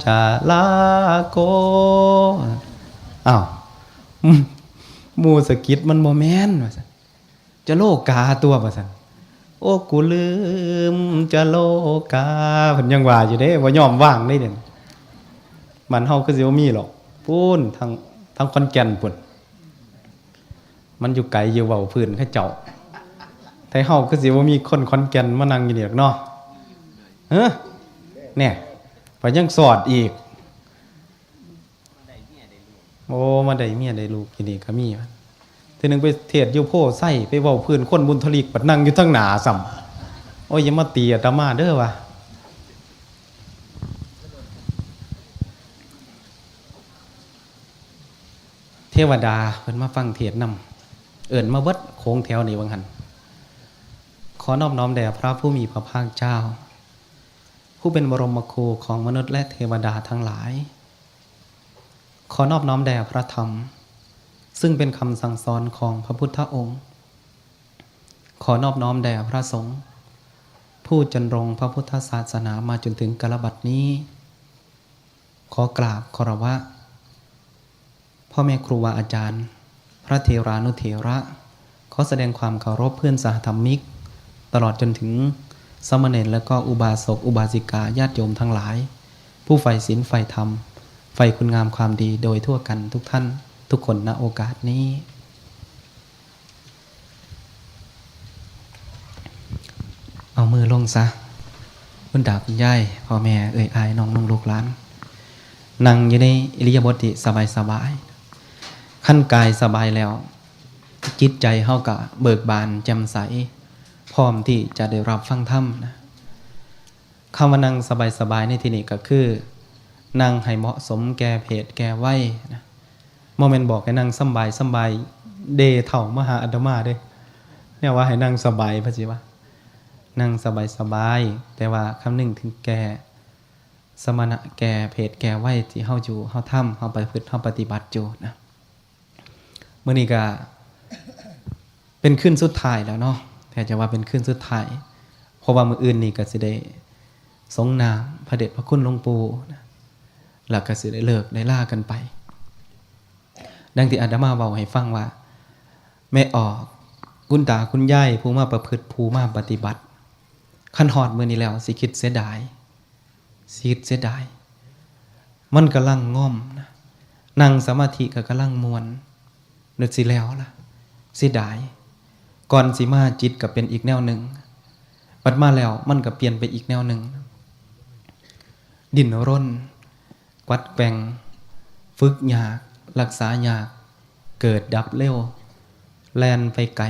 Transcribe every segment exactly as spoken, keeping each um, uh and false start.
จะลาโก อ้าว หมู่สะกิดมันบ่แม่นว่าซั่น จะโลกาตัวว่าซั่น โอ้ กูลืมจะโลกา เพิ่นยังว่าอยู่เด้ บ่ยอมวางเลยเด้ บ้านเฮาคือสิบ่มีหรอก พู้น ทาง ทางขอนแก่นพู้น มันอยู่ไกลอยู่เว้าพื้นเขาเจ้า ไทเฮาคือสิบ่มีคนขอนแก่นมานั่งอยู่นี่ดอกเนาะ เฮ้อ เนี่ย ไปยังสอดอีก โอ้ มาได้เมียได้ลูกอยู่นี่ก็มีวะ เทื่อหนึ่งไปเทศน์อยู่โพธิ์ไซ ไปเว้าพื้นคนบุญทลีก บัดนั่งอยู่ทางหน้าซ้ำ โอ้ย อย่ามาตีอาตมาเด้อวะ เทวดาเพิ่นมาฟังเทศน์นำ เอิ้นมาเบิดโขงแถวนี่ว่าหั่น ขอนอบน้อมแด่พระผู้มีพระภาคเจ้า ผู้เป็นบรมครูของมนุษย์และเทวดาทั้งหลาย ขอนอบน้อมแด่พระธรรม ซึ่งเป็นคำสั่งสอนของพระพุทธองค์ ขอนอบน้อมแด่พระสงฆ์ ผู้จนรงพระพุทธศาสนามาจนถึงกาลบัดนี้ ขอกราบคารวะ พ่อแม่ครูบาอาจารย์ พระเถรานุเถระ ขอแสดงความเคารพเพื่อนสหธรรมิก ตลอดจนถึงสามเณรและก็อุบาสกอุบาสิกาญาติโยมทั้งหลาย ผู้ใฝ่ศีลใฝ่ธรรม ใฝ่คุณงามความดีโดยทั่วกันทุกท่านทุกคน ณ โอกาสนี้ เอามือลงซะ คุณตาคุณยาย พ่อแม่เอื้อยอ้ายน้องนุ่งลูกหลาน นั่งอยู่ในอิริยาบถที่สบายๆ คันกายสบายแล้ว จิตใจเฮาก็เบิกบานแจ่มใส พร้อมที่จะได้รับฟังธรรมนะ คำว่านั่งสบายๆ ในที่นี้ก็คือ นั่งให้เหมาะสมแก่เพศแก่วัยนะ บ่แม่นบอกให้นั่งสำบายสำบาย เดเฒ่ามาหาอาตมาเด้ แนวว่าให้นั่งสบาย พระสิว่า นั่งสบายๆ แต่ว่าคำนึงถึงแก่สมณะ แก่เพศแก่วัยที่เฮาอยู่ เฮาทำ เฮาประพฤติ เฮาปฏิบัติอยู่นะ มื้อนี้ก็เป็นคืนสุดท้ายแล้วเนาะ แทบจะว่าเป็นคืนสุดท้าย เพราะว่ามื้ออื่นนี่ก็สิได้สรงน้ำพระเดชพระคุณหลวงปู่นะ แล้วก็สิได้เลิกได้ลากันไป ดังที่อาตมาเว้าให้ฟังว่า แม่ออก คุณตาคุณยาย ผู้มาประพฤติ ผู้มาปฏิบัติ คันฮอดมื้อนี้แล้วสิคิดเสียดาย สิคิดเสียดาย มันกำลังง่อมนะ นั่งสมาธิก็กำลังม่วน นึกสิแล้วล่ะ เสียดาย ก่อนสิมาจิตก็เป็นอีกแนวหนึ่ง บัดมาแล้วมันก็เปลี่ยนไปอีกแนวหนึ่ง ดิ้นรน กวัดแกว่ง ฝึกยาก รักษายาก เกิดดับเร็ว แล่นไปไกล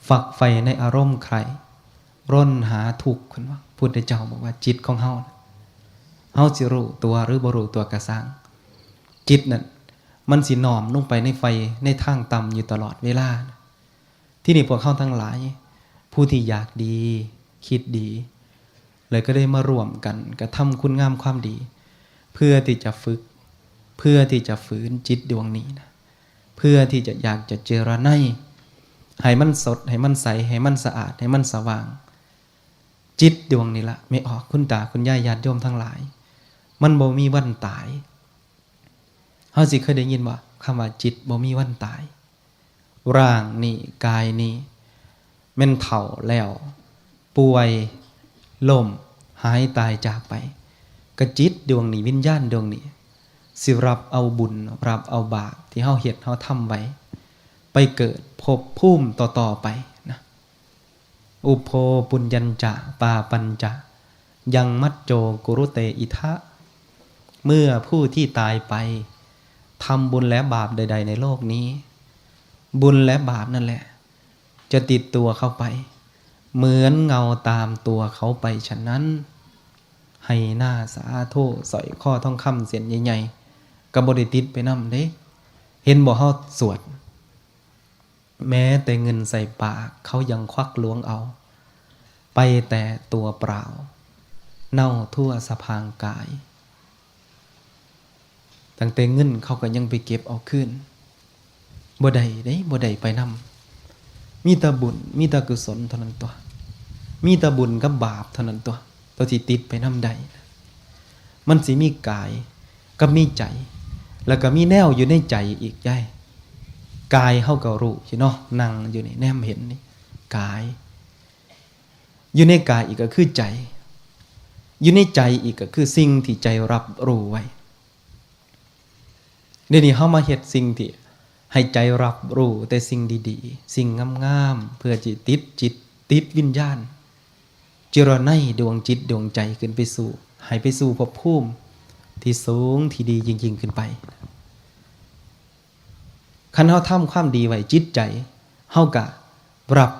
ฝักใฝ่ในอารมณ์ใคร่ ร่นหาทุกข์ เพิ่นว่า พุทธเจ้าบอกว่าจิตของเฮาน่ะ เฮาสิรู้ตัวหรือบ่รู้ตัวก็ซ่าง จิตนั่นมันสิน้อมลงไปในไฟ ในทางต่ำอยู่ตลอดเวลา ทีนี้พวกเฮาทั้งหลาย ผู้ที่อยากดี คิดดี เลยก็ได้มาร่วมกันกระทำคุณงามความดี เพื่อที่จะฝึก เพื่อที่จะฝืนจิตดวงนี้นะ เพื่อที่จะอยากจะเจรไน ให้มันสด ให้มันใส ให้มันสะอาด ให้มันสว่าง จิตดวงนี้ละ แม่ออก คุณตาคุณยาย ญาติโยมทั้งหลาย มันบ่มีวันตาย เฮาสิเคยได้ยินบ่ คำว่าจิตบ่มีวันตาย ร่างนี้ กายนี้ แม่นเฒ่าแล้ว ป่วย ล้ม หายตายจากไป กะจิตดวงนี้ วิญญาณดวงนี้ สิรับเอาบุญ รับเอาบาปที่เฮาเฮ็ดเฮาทำไว้ ไปเกิดภพภูมิต่อๆ ไปนะ อุปโภปุญญัญจะ ปาปัญจะ ยังมัจโจ กุรุเต อิทะ เมื่อผู้ที่ตายไปทำบุญและบาปใดๆ ในโลกนี้ บุญและบาปนั่นแหละ จะติดตัวเขาไป เหมือนเงาตามตัวเขาไปฉะนั้น ไฮ่หน้าสาโท สร้อยคอทองคำเส้นใหญ่ๆ ก็บ่ได้ติดไปนำเด้ เห็นบ่ เฮาสวด แม้แต่เงินใส่ปากเขายังควักล้วงเอา ไปแต่ตัวเปล่า เน่าทั่วสะพางกาย ตั้งแต่เงินเขาก็ยังไปเก็บเอาคืน บ่ได้เด้ บ่ได้ไปนำ มีแต่บุญ มีแต่กุศลเท่านั้นตั๊ว มีแต่บุญกับบาปเท่านั้นตั๊ว ตัวที่ติดไปนำได้ มันสิมีกายกับมีใจ แล้วก็มีแนวอยู่ในใจอีก ยาย กายเฮาก็รู้อยู่เนาะ นั่งอยู่นี่แนมเห็นนี่ กาย อยู่ในกายอีกก็คือใจ อยู่ในใจอีกก็คือสิ่งที่ใจรับรู้ไว้ เดี๋ยวนี้เฮามาเฮ็ดสิ่งที่ให้ใจรับรู้แต่สิ่งดีๆ สิ่งงามๆ เพื่อจิติดจิตติดวิญญาณ จิรนัยดวงจิตดวงใจขึ้นไปสู่ ให้ไปสู่ภพภูมิที่สูงที่ดียิ่งๆ ขึ้นไป คันเฮาทำความดีไว้จิตใจ เฮาก็รับ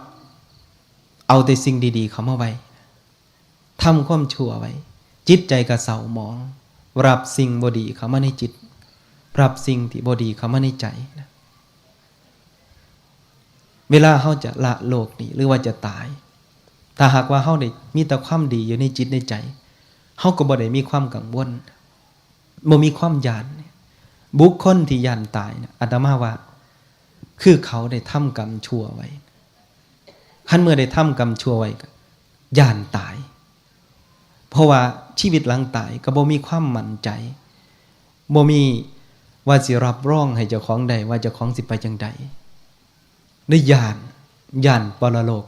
เอาแต่สิ่งดีๆ เข้ามาไว้ ทำความชั่วไว้ จิตใจก็เศร้าหมอง รับสิ่งบ่ดีเข้ามาในจิต รับสิ่งที่บ่ดีเข้ามาในใจนะ เวลาเฮาจะละโลกนี้หรือว่าจะตาย ถ้าหากว่าเฮาได้มีแต่ความดีอยู่ในจิตในใจ เฮาก็บ่ได้มีความกังวล บ่มีความย้าน บุคคลที่ย้านตายนะ อาตมาว่า คือเขาได้ทำกรรมชั่วไว้ คันเมื่อได้ทำกรรมชั่วไว้ก็ย้านตาย เพราะว่าชีวิตหลังตายก็บ่มีความมั่นใจ บ่มีว่าสิรับรองให้เจ้าของได้ว่าเจ้าของสิไปจั่งใด ได้ย้าน ย้านปรโลก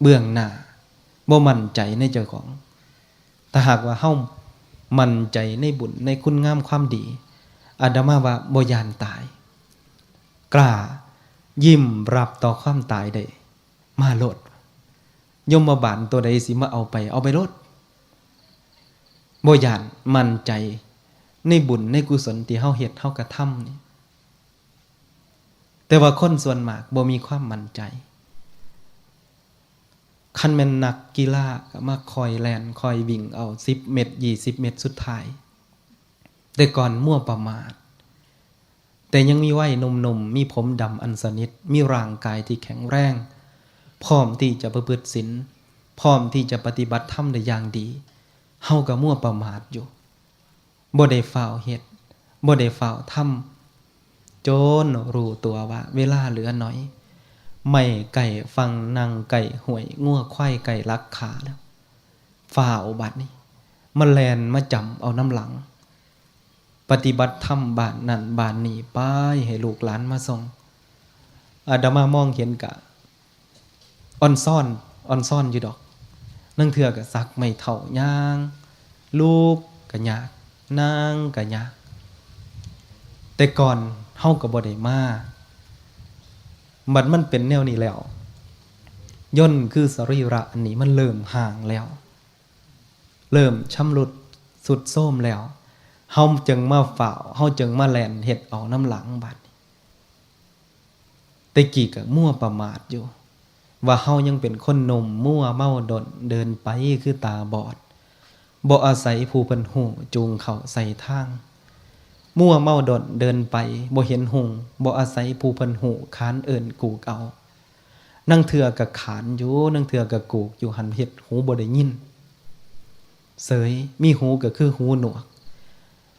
เบื้องหน้า บ่มั่นใจในเจ้าของ ถ้าหากว่าเฮามั่นใจในบุญในคุณงามความดี อาตมาว่าบ่ย้านตาย กล้ายิ้มรับต่อความตายได้ มาโลด ยมบาลตัวใดสิมาเอาไป เอาไปโลด บ่ย้าน มั่นใจในบุญในกุศลที่เฮาเฮ็ดเฮากระทำนี่ แต่ว่าคนส่วนมากบ่มีความมั่นใจ คันแม่นนักกีฬาก็มาคอยแล่นคอยวิ่งเอาสิบเมตร ยี่สิบเมตรสุดท้าย แต่ก่อนมัวประมาท แต่ยังมีวัยหนุ่มๆ มีผมดำอันสนิท มีร่างกายที่แข็งแรง พร้อมที่จะประพฤติศีล พร้อมที่จะปฏิบัติธรรมได้อย่างดี เฮาก็มัวประมาทอยู่ บ่ได้ฟ้าวเฮ็ด บ่ได้ฟ้าวทำ จนรู้ตัวว่าเวลาเหลือน้อย ไม้ใกล้ฝั่ง นั่งใกล้ห้วย งัวควายใกล้หลักขาแล้ว ฟ้าวบัดนี้ มาแล่นมาจ๋ำเอานำหลัง ปฏิบัติธรรมบ้านนั่นบ้านนี่ ไปให้ลูกหลานมาส่ง อาตมามองเห็นกะ อ่อนซ้อน อ่อนซ้อนอยู่ดอก ลางเทื่อก็ซักไม้เฒ่าย่าง ลุกก็ยาก นั่งก็ยาก แต่ก่อนเฮาก็บ่ได้มา บัดมันเป็นแนวนี้แล้ว ย่นคือสรีระอันนี้มันเริ่มห่างแล้ว เริ่มชำรุดทรุดโทรมแล้ว เฮาจึงมาฟ้าว เฮาจึงมาแล่นเฮ็ดเอานำหลังบัดนี้ แต่กี้ก็มัวประมาทอยู่ ว่าเฮายังเป็นคนหนุ่ม มัวเมาด้น เดินไปคือตาบอด บ่อาศัยผู้เพิ่นฮู้จูงเข้าใส่ทาง มัวเมาด้น เดินไปบ่เห็นฮู้ บ่อาศัยผู้เพิ่นฮู้ ขานเอิ้นกูกเอา ลางเทื่อก็ขานอยู่ ลางเทื่อก็กูกอยู่ หันเฮ็ดหูบ่ได้ยิน เสย มีหูก็คือหูหนวก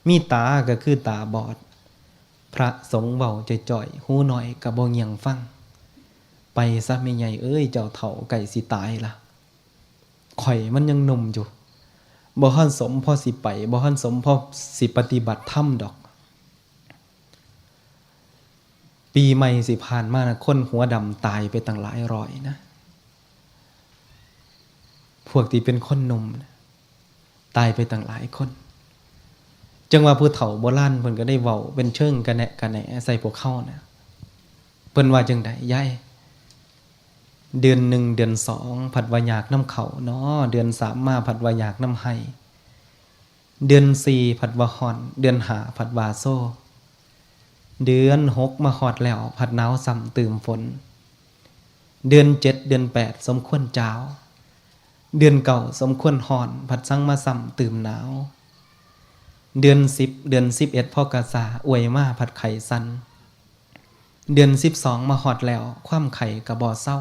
มีตาก็คือตาบอด พระสงฆ์เว้าจ่อยๆ หูน้อยก็บ่เงี่ยงฟัง ไปซะแม่ใหญ่เอ้ย เจ้าเฒ่าใกล้สิตายละ ข้อยมันยังหนุ่มอยู่ บ่ทันสมพอสิไป บ่ทันสมพอสิปฏิบัติธรรมดอก ปีใหม่สิผ่านมานะ คนหัวดำตายไปตั้งหลายร้อยนะ พวกที่เป็นคนหนุ่มนะ ตายไปตั้งหลายคน จั่งว่าผู้เฒ่าโบราณเพิ่นก็ได้เว้าเป็นเชิงกะแนะกะแหนใส่พวกเฮานะ เพิ่นว่าจั่งใดยาย เดือนหนึ่งเดือนสองผัดว่ายากนำเข้าเนาะ เดือนสามมาผัดว่ายากนำไฮ่ เดือนสี่ผัดว่าฮ้อน เดือนห้าผัดว่าโซ เดือนหกมาฮอดแล้วผัดหนาวซ้ำตื่มฝน เดือนเจ็ดเดือนแปดสมควรจาว เดือนเก้าสมควรฮ้อน ผัดซังมาซ้ำตื่มหนาว เดือนสิบเดือนสิบเอ็ดพอกะซ่า อวยมาผัดไข้สั่น เดือนสิบสองมาฮอดแล้ว ความไข้กะบ่เซา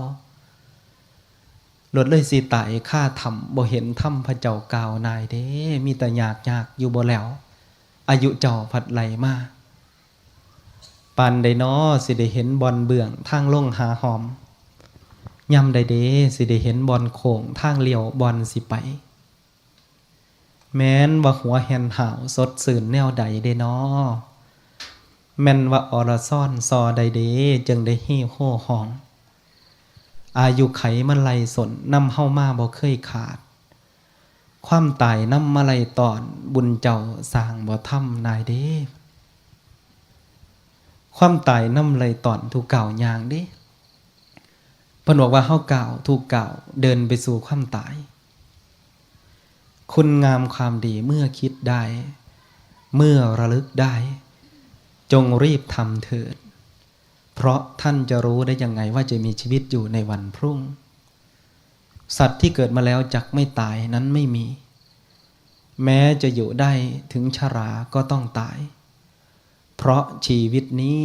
โลดเลยสิตายคาถ้ำ บ่เห็นธรรมพระเจ้ากล่าวนายเด้ มีแต่ยากยากอยู่บ่แล้ว อายุเจ้าผัดไหลมา ปานใดน้อสิได้เห็นบ่อนเบื้องทางลงหาหอม ยามใดเด้สิได้เห็นบ่อนโค้งทางเลี้ยวบ่อนสิไป แม้นว่าหัวแห่นหาวสดชื่นแนวใดเด้น้อ แม่นว่าอรซอนซอใดเด้ จึงได้ฮี่โห่ฮ้อง อายุไขมาไล่ส้นนำเฮามาบ่เคยขาด ความตายนำมาไล่ต้อน บุญเจ้าสร้างบ่ทำนายเด้ ความตายนำไล่ต้อนทุกก้าวย่างเด้ เพิ่นบอกว่าเฮาก้าวทุกก้าวเดินไปสู่ความตาย คุณงามความดีเมื่อคิดได้ เมื่อระลึกได้ จงรีบทำเถิด เพราะท่านจะรู้ได้ยังไงว่าจะมีชีวิตอยู่ในวันพรุ่ง สัตว์ที่เกิดมาแล้วจักไม่ตายนั้นไม่มี แม้จะอยู่ได้ถึงชราก็ต้องตาย เพราะชีวิตนี้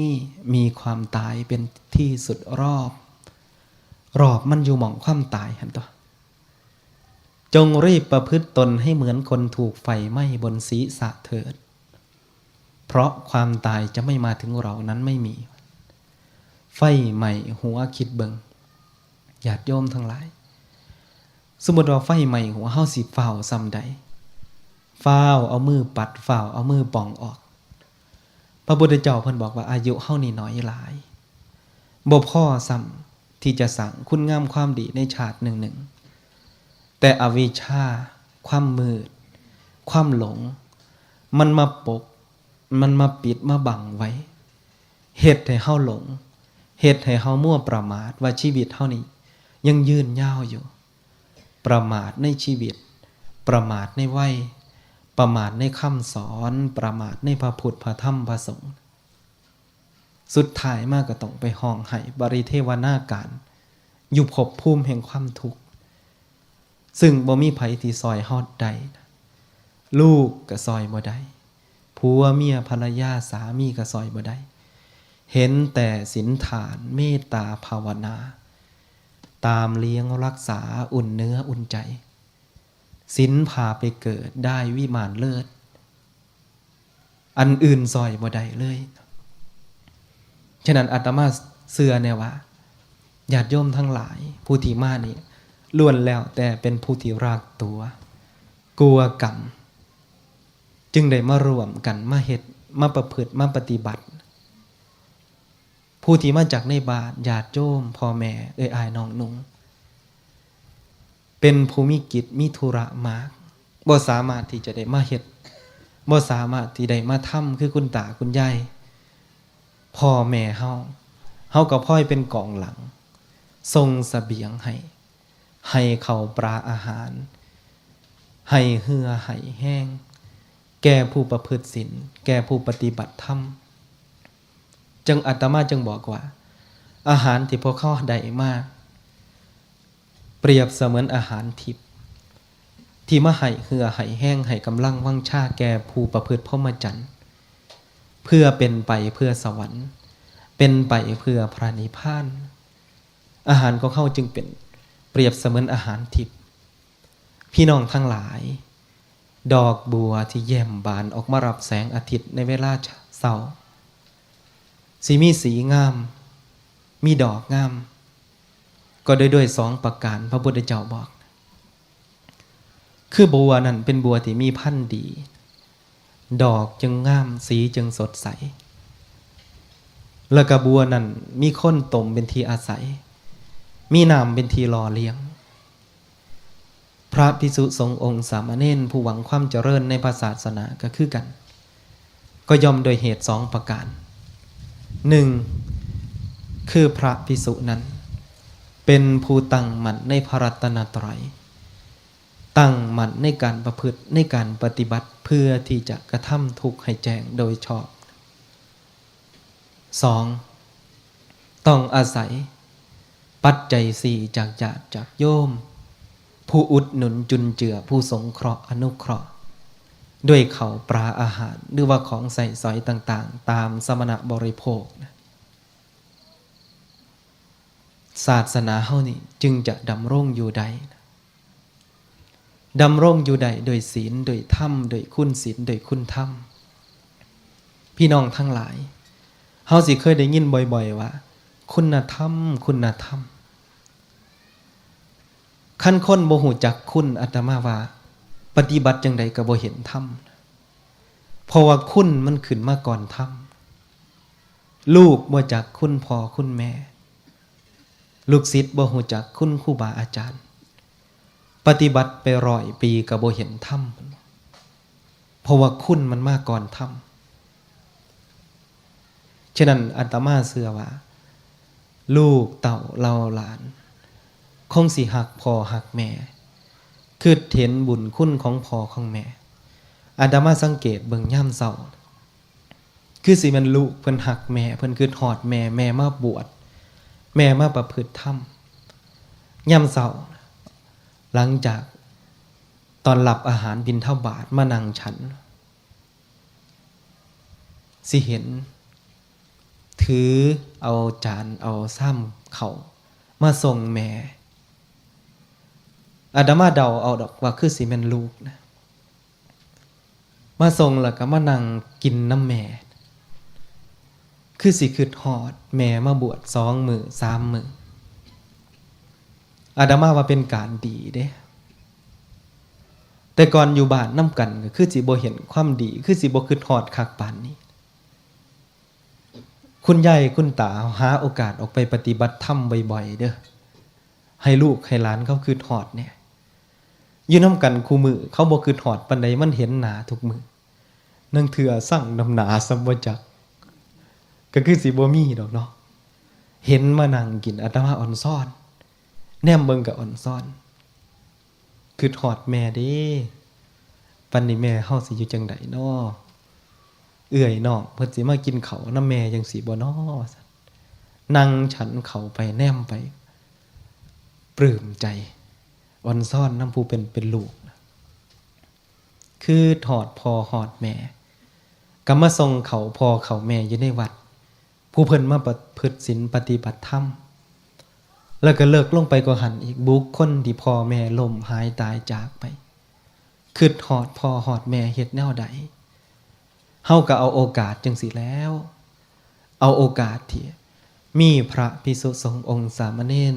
มีความตายเป็นที่สุดรอบ รอบมันอยู่หม่องความตายหั้นตั๊ว จงรีบประพฤติตนให้เหมือนคนถูกไฟไหม้บนศีรษะเถิด เพราะความตายจะไม่มาถึงเรานั้นไม่มี ไฟไหม้หัว คิดเบิ่ง ญาติโยมทั้งหลาย สมมุติว่าไฟไหม้หัว เฮาสิฟ้าวส่ำใด ฟ้าวเอามือปัด ฟ้าวเอามือป่องออก พระพุทธเจ้าเพิ่นบอกว่าอายุเฮานี่น้อยหลาย บ่พอส่ำที่จะสร้างคุณงามความดีในชาติหนึ่งๆ แต่อวิชชา ความมืด ความหลง มันมาปก มันมาปิดมาบังไว้ เฮ็ดให้เฮาหลง เฮ็ดให้เฮามัวประมาทว่าชีวิตเฮานี่ยังยืนยาวอยู่ ประมาทในชีวิต ประมาทในวัย ประมาทในคำสอน ประมาทในพระพุทธ พระธรรม พระสงฆ์ สุดท้ายมาก็ต้องไปฮ้องไห้ปริเทวนาการ อยู่ภพภูมิแห่งความทุกข์ ซึ่งบ่มีไผที่ซ่อยเฮาได้ ลูกก็ซ่อยบ่ได้ ผัวเมียภรรยาสามีก็ซ่อยบ่ได้ เห็นแต่ศีลทาน เมตตาภาวนา ตามเลี้ยงรักษา อุ่นเนื้ออุ่นใจ ศีลพาไปเกิดได้วิมานเลิศ อันอื่นซ่อยบ่ได้เลย ฉะนั้นอาตมาเชื่อแน่ว่า ญาติโยมทั้งหลาย ผู้ที่มานี่ ล้วนแล้วแต่เป็นผู้ที่รักตัว กลัวกรรม จึงได้มาร่วมกัน มาเฮ็ด มาประพฤติ มาปฏิบัติ ผู้ที่มาจากในบ้าน ญาติโยม พ่อแม่ เอื้อยอ้ายน้องนุ่ง เป็นผู้มีกิจ มีธุระมาก บ่สามารถที่จะได้มาเฮ็ด บ่สามารถที่ได้มาทำคือคุณตาคุณยาย พ่อแม่เฮา เฮาก็พลอยเป็นกองหลัง ส่งเสบียงให้ ให้ข้าวปลาอาหาร ให้เหื่อให้แฮง แก่ผู้ประพฤติศีล แก่ผู้ปฏิบัติธรรม จั่งอาตมาจั่งบอกว่า อาหารที่พวกเขาได้มา เปรียบเสมือนอาหารทิพย์ ที่มาให้เหื่อให้แฮง ให้กำลังวังชาแก่ผู้ประพฤติพรหมจรรย์ เพื่อเป็นไปเพื่อสวรรค์ เป็นไปเพื่อพระนิพพาน อาหารของเฮาจึงเป็นเปรียบเสมือนอาหารทิพย์ พี่น้องทั้งหลาย ดอกบัวที่แย้มบานออกมารับแสงอาทิตย์ในเวลาเช้า สิมีสีงาม มีดอกงาม ก็โดย ด้วยสองประการ พระพุทธเจ้าบอก คือบัวนั่นเป็นบัวที่มีพันธุ์ดี ดอกจึงงาม สีจึงสดใส แล้วก็บัวนั่นมีโคนต้มเป็นที่อาศัย มีน้ำเป็นที่หล่อเลี้ยง พระภิกษุสงฆ์องค์สามเณรผู้หวังความเจริญในพระศาสนาก็คือกัน ก็ย่อมโดยเหตุสองประการ หนึ่ง คือพระภิกษุนั้น เป็นผู้ตั้งมั่นในพระรัตนตรัย ตั้งมั่นในการประพฤติ ในการปฏิบัติ เพื่อที่จะกระทำทุกข์ให้แจ้งโดยชอบ สอง ต้องอาศัยปัจจัยสี่จากญาติจากโยม ผู้อุดหนุนจุนเจือ ผู้สงเคราะห์อนุเคราะห์ ด้วยข้าวปลาอาหาร หรือว่าของใช้สอยต่างๆ ตามสมณะบริโภคนะ ศาสนาเฮานี่จึงจะดำรงอยู่ได้นะ ดำรงอยู่ได้โดยศีล โดยธรรม โดยคุณศีล โดยคุณธรรม พี่น้องทั้งหลาย เฮาสิเคยได้ยินบ่อยๆ ว่า คุณธรรม คุณธรรม คันคนบ่ฮู้จักคุณ อาตมาว่า ปฏิบัติจั่งใดก็บ่เห็นธรรม เพราะว่าคุณมันขึ้นมาก่อนธรรม ลูกบ่จักคุณพ่อคุณแม่ ลูกศิษย์บ่ฮู้จักคุณครูบาอาจารย์ ปฏิบัติไปร้อยปีก็บ่เห็นธรรม เพราะว่าคุณมันมาก่อนธรรม ฉะนั้นอาตมาเชื่อว่า ลูกเต้าเหล่าหลาน คงสิฮักพ่อฮักแม่ คิดเห็นบุญคุณของพ่อของแม่ อาตมาสังเกตเบิ่งยามเช้า คือสิแม่นลูกเพิ่นฮักแม่ เพิ่นคิดฮอดแม่ แม่มาบวช แม่มาประพฤติธรรม ยามเช้า หลังจากตอนรับอาหารบิณฑบาตมานั่งฉัน สิเห็น ถือเอาจานเอาชามข้าวมาส่งแม่ อาตมาเดาเอาดอกว่าคือสิแม่นลูกนะ มาส่งแล้วก็มานั่งกินนำแม่ คือสิคิดฮอดแม่มาบวชสองมื้อสามมื้อ อาตมาว่าเป็นการดีเด้ แต่ก่อนอยู่บ้านนำกันก็คือสิบ่เห็นความดี คือสิบ่คิดฮอดคักปานนี้ คุณยายคุณตาหาโอกาสออกไปปฏิบัติธรรมบ่อยๆ เด้อ ให้ลูกให้หลานเขาคิดฮอดเนี่ย อยู่นำกันคู่มื้อ เขาบ่คิดฮอดปานใด มันเห็นหน้าทุกมื้อ ลางเทื่อสั่งน้ำหนาซ้ำบ่จัก ก็คือสิบ่มีดอกเนาะ เห็นมานั่งกิน อาตมาอ่อนซ้อน แนมเบิ่งก็อ่อนซ้อน คิดฮอดแม่เด้ ปันนี้แม่เฮาสิอยู่จั่งใดน้อ เอื้อยน้องเพิ่นสิมากินข้าวนำแม่จั่งซี้บ่น้อ นั่งฉันข้าวไปแนมไป ปลื้มใจ อ่อนซ้อนนำผู้เป็น เป็นลูก คือฮอดพ่อฮอดแม่ ก็มาส่งข้าวพ่อข้าวแม่อยู่ในวัด ผู้เพิ่นมาประพฤติศีลปฏิบัติธรรม แล้วก็เลิกลงไปกว่าหั้นอีก บุคคลที่พ่อแม่ล้มหายตายจากไป คิดฮอดพ่อฮอดแม่เฮ็ดแนวใด เฮาก็เอาโอกาสจั่งซี้แหล้ว เอาโอกาสที่มีพระภิกษุสงฆ์องค์สามเณร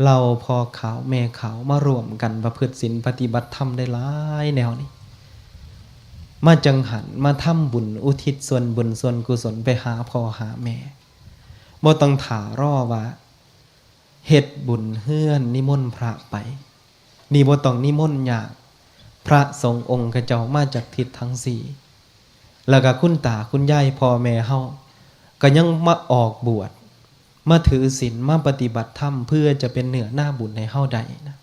เหล่าพ่อขาวแม่ขาวมาร่วมกันประพฤติศีลปฏิบัติธรรมได้หลายแนวนี่ มาจั่งหั้น มาทำบุญอุทิศส่วนบุญส่วนกุศลไปหาพ่อหาแม่ บ่ต้องถ่ารอว่า เฮ็ดบุญเฮือนนิมนต์พระไป นี่บ่ต้องนิมนต์ยาก พระสงฆ์องค์เขาเจ้ามาจากทิศทั้งสี่ แล้วก็คุณตาคุณยายพ่อแม่เฮา ก็ยังมาออกบวช มาถือศีล มาปฏิบัติธรรม เพื่อจะเป็นเนื้อนาบุญให้เฮาได้นะ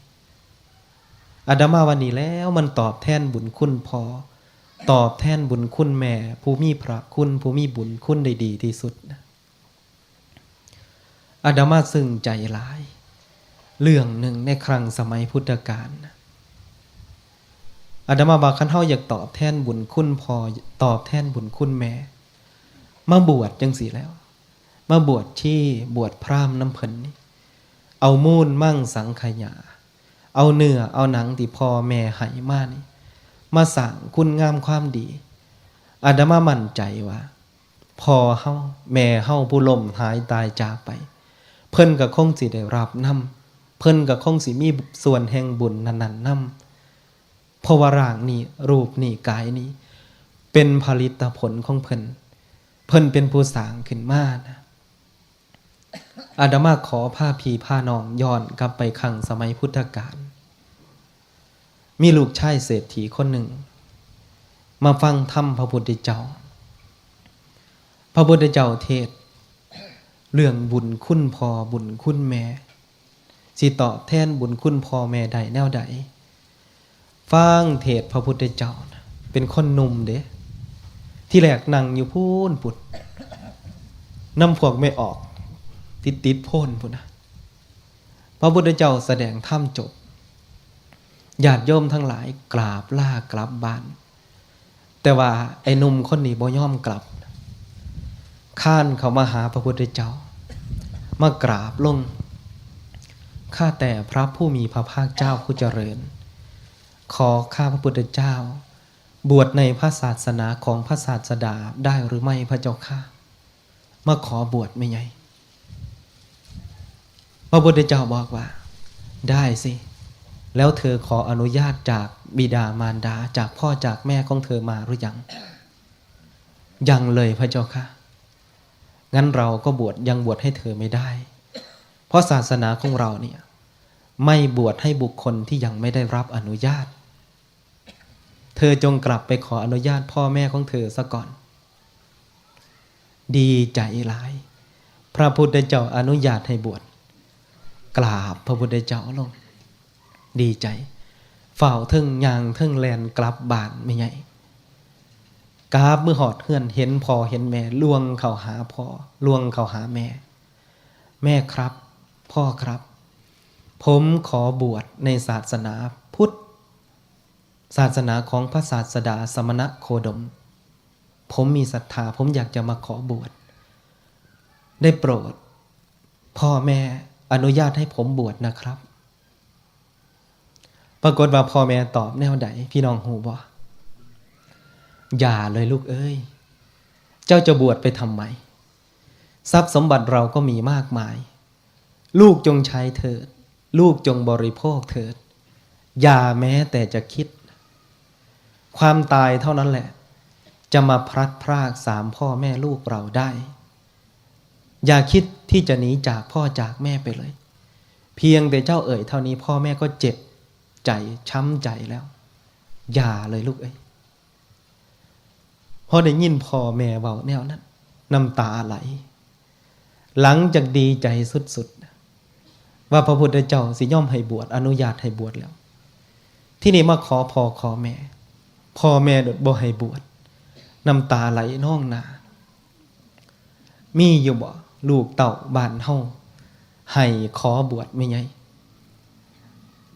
อาตมาว่านี่แหล้วมันตอบแทนบุญคุณพ่อ ตอบแทนบุญคุณแม่ ผู้มีพระคุณ ผู้มีบุญคุณได้ดีที่สุดนะ อาตมาซึ้งใจหลาย เรื่องหนึ่งในครั้งสมัยพุทธกาลนะ อาตมาว่าคันเฮาอยากตอบแทนบุญคุณพ่อ ตอบแทนบุญคุณแม่ มาบวชจั่งซี้แหล้ว มาบวชชี บวชพราหมณ์นำเพิ่นนี่ เอามูลมังสังขยา เอาเนื้อเอาหนังที่พ่อแม่ให้มานี่ มาสร้างคุณงามความดี อาตมามั่นใจว่า พ่อเฮาแม่เฮาผู้ล้มหายตายจากไป เพิ่นก็คงสิได้รับนำ เพิ่นก็คงสิมีส่วนแห่งบุญนั้นๆนำ เพราะว่าร่างนี้ รูปนี้ กายนี้ เป็นผลิตผลของเพิ่น เพิ่นเป็นผู้สร้างขึ้นมานะ อาตมาขอพาพี่พาน้องย้อนกลับไปครั้งสมัยพุทธกาล มีลูกชายเศรษฐีคนหนึ่ง มาฟังธรรมพระพุทธเจ้า พระพุทธเจ้าเทศน์เรื่องบุญคุณพ่อบุญคุณแม่ สิตอบแทนบุญคุณพ่อแม่ได้แนวใด ฟังเทศน์พระพุทธเจ้านะ เป็นคนหนุ่มเด้ ที่แรกนั่งอยู่พู้นพุ้น นำพวกแม่ออก ติดติดโพ้นพุ้นนะ พระพุทธเจ้าแสดงธรรมจบ ญาติโยมทั้งหลายกราบลากลับบ้าน แต่ว่าไอ้หนุ่มคนนี้บ่ยอมกลับ คลานเข้ามาหาพระพุทธเจ้า มากราบลง ข้าแต่พระผู้มีพระภาคเจ้าผู้เจริญ ขอข้าพระพุทธเจ้า บวชในพระศาสนาของพระศาสดาได้หรือไม่พระเจ้าข้า มาขอบวชแม่ใหญ่ พระพุทธเจ้าบอกว่า ได้สิ แล้วเธอขออนุญาตจากบิดามารดา จากพ่อจากแม่ของเธอมาหรือยัง? ยังเลยพระเจ้าค่ะ งั้นเราก็บวช ยังบวชให้เธอไม่ได้ เพราะศาสนาของเราเนี่ย ไม่บวชให้บุคคลที่ยังไม่ได้รับอนุญาต เธอจงกลับไปขออนุญาตพ่อแม่ของเธอซะก่อน ดีใจหลาย พระพุทธเจ้าอนุญาตให้บวช กราบพระพุทธเจ้าลง ดีใจ ฟ้าวเทิงย่างเทิงแล่นกลับบ้านแม่ใหญ่ กราบมือฮอดเฮือน เห็นพ่อเห็นแม่ ล่วงเข้าหาพ่อ ล่วงเข้าหาแม่ แม่ครับ พ่อครับ ผมขอบวชในศาสนาพุทธ ศาสนาของพระศาสดาสมณโคดม ผมมีศรัทธา ผมอยากจะมาขอบวช ได้โปรด พ่อแม่อนุญาตให้ผมบวชนะครับ ปรากฏว่าพ่อแม่ตอบแนวใด พี่น้องฮู้บ่? อย่าเลยลูกเอ้ย เจ้าจะบวชไปทำไม? ทรัพย์สมบัติเราก็มีมากมาย ลูกจงใช้เถิด ลูกจงบริโภคเถิด อย่าแม้แต่จะคิด ความตายเท่านั้นแหละ จะมาพลัดพรากสามพ่อแม่ลูกเราได้ อย่าคิดที่จะหนีจากพ่อจากแม่ไปเลย เพียงแต่เจ้าเอ่ยเท่านี้ พ่อแม่ก็เจ็บใจช้ำใจแล้ว อย่าเลยลูกเอ้ย พอได้ยินพ่อแม่เว้าแนวนั้น น้ำตาไหล หลังจากดีใจสุดๆ ว่าพระพุทธเจ้าสิยอมให้บวช อนุญาตให้บวชแล้ว ที่นี่มาขอพ่อขอแม่ พ่อแม่โดดบ่ให้บวช น้ำตาไหลนองหน้า มีอยู่บ่ ลูกเต้าบ้านเฮาให้ขอบวชแม่ใหญ่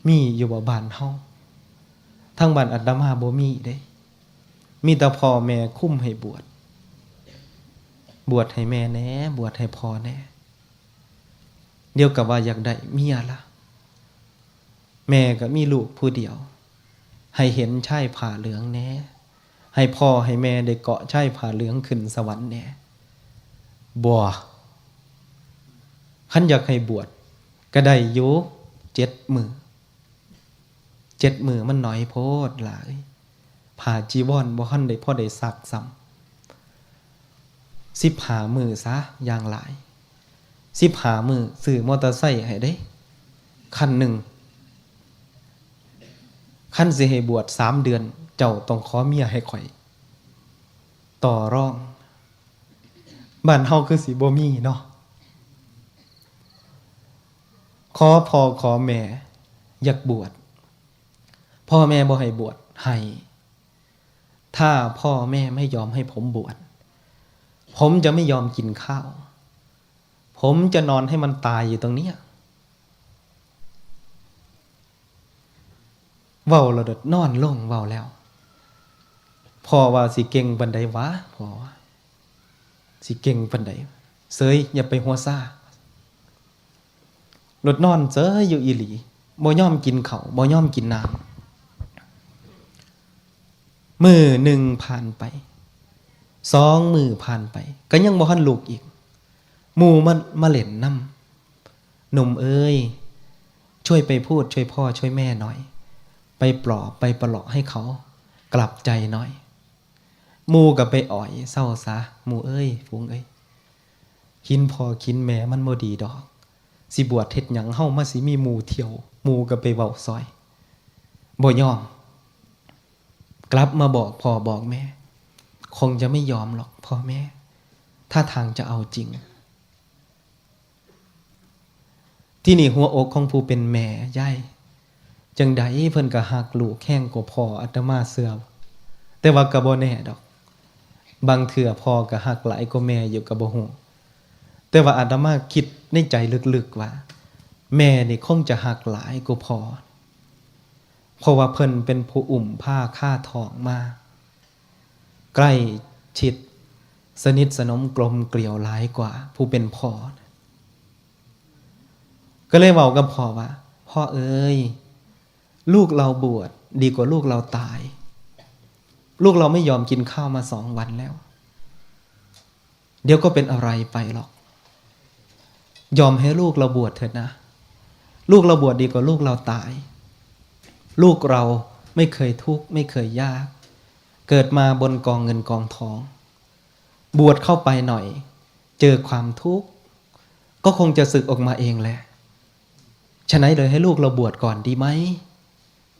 มีอยู่บ่บ้านเฮา? ทางบ้านอาตมาบ่มีเด้ มีแต่พ่อแม่คุมให้บวช บวชให้แม่แหน่ บวชให้พ่อแหน่ เดี๋ยวก็ว่าอยากได้เมียละ แม่ก็มีลูกผู้เดียว ให้เห็นชายผ้าเหลืองแหน่ ให้พ่อให้แม่ได้เกาะชายผ้าเหลืองขึ้นสวรรค์แหน่ บ่ คันอยากให้บวชก็ได้อยู่ เจ็ดมื้อ เจ็ดมื้อมันน้อยโพดหลาย ผ้าจีวรบ่ทันได้พอได้ซักซ้ำ สิบห้ามื้อซะอย่างหลาย สิบห้ามื้อซื้อมอเตอร์ไซค์ให้เด้ คันหนึ่ง คันสิให้บวชสามเดือน เจ้าต้องขอเมียให้ข้อย ต่อรอง บ้านเฮาคือสิบ่มีเนาะ ขอพ่อขอแม่อยากบวช พ่อแม่บ่ให้บวช ให้ ถ้าพ่อแม่ไม่ยอมให้ผมบวช ผมจะไม่ยอมกินข้าว ผมจะนอนให้มันตายอยู่ตรงเนี้ย เว้าแล้วโดดนอนลง เว้าแล้ว พ่อว่าสิเก่งปานใดวะ พ่อว่า สิเก่งปานใด เสย อย่าไปหัวซ่า โดดนอนเสยอยู่อีหลี บ่ยอมกินข้าว บ่ยอมกินน้ำ มื้อหนึ่งผ่านไป สองมื้อผ่านไป ก็ยังบ่ทันลุกอีก หมู่มา มาเล่นนำ หนุ่มเอ้ย ช่วยไปพูด ช่วยพ่อ ช่วยแม่หน่อย ไปปลอบ ไปประเลาะให้เขากลับใจหน่อย หมู่ก็ไปอ้อยเซาซะ หมู่เอ้ย ฝูงเอ้ย ขินพ่อขินแม่มันบ่ดีดอก สิบวชเฮ็ดหยัง เฮามาสิมีหมู่เที่ยว หมู่ก็ไปเว้าซอย บ่ยอม กลับมาบอกพ่อบอกแม่ คงจะไม่ยอมหรอกพ่อแม่ ท่าทางจะเอาจริง ที่นี่หัวอกของผู้เป็นแม่ ยาย จั่งใดเพิ่นก็ฮักลูกแฮงกว่าพ่อ อาตมาเชื่อ แต่ว่าก็บ่แน่ดอก บางเทื่อพ่อก็ฮักหลายกว่าแม่อยู่ก็บ่ฮู้ แต่ว่าอาตมาคิดในใจลึกๆว่า แม่นี่คงจะฮักหลายกว่าพ่อ เพราะว่าเพิ่นเป็นผู้อุ้มพาคาท้องมา ใกล้ชิด สนิทสนมกลมเกลียวหลายกว่าผู้เป็นพ่อ ก็เลยเว้ากับพ่อว่า พ่อเอ้ย ลูกเราบวชดีกว่าลูกเราตาย ลูกเราไม่ยอมกินข้าวมาสองวันแล้ว เดี๋ยวก็เป็นอะไรไปหรอก ยอมให้ลูกเราบวชเถอะนะ ลูกเราบวชดีกว่าลูกเราตาย ลูกเราไม่เคยทุกข์ไม่เคยยาก เกิดมาบนกองเงินกองทอง บวชเข้าไปหน่อย เจอความทุกข์ ก็คงจะสึกออกมาเองแหละ ฉะนั้นเลยให้ลูกเราบวชก่อนดีไหม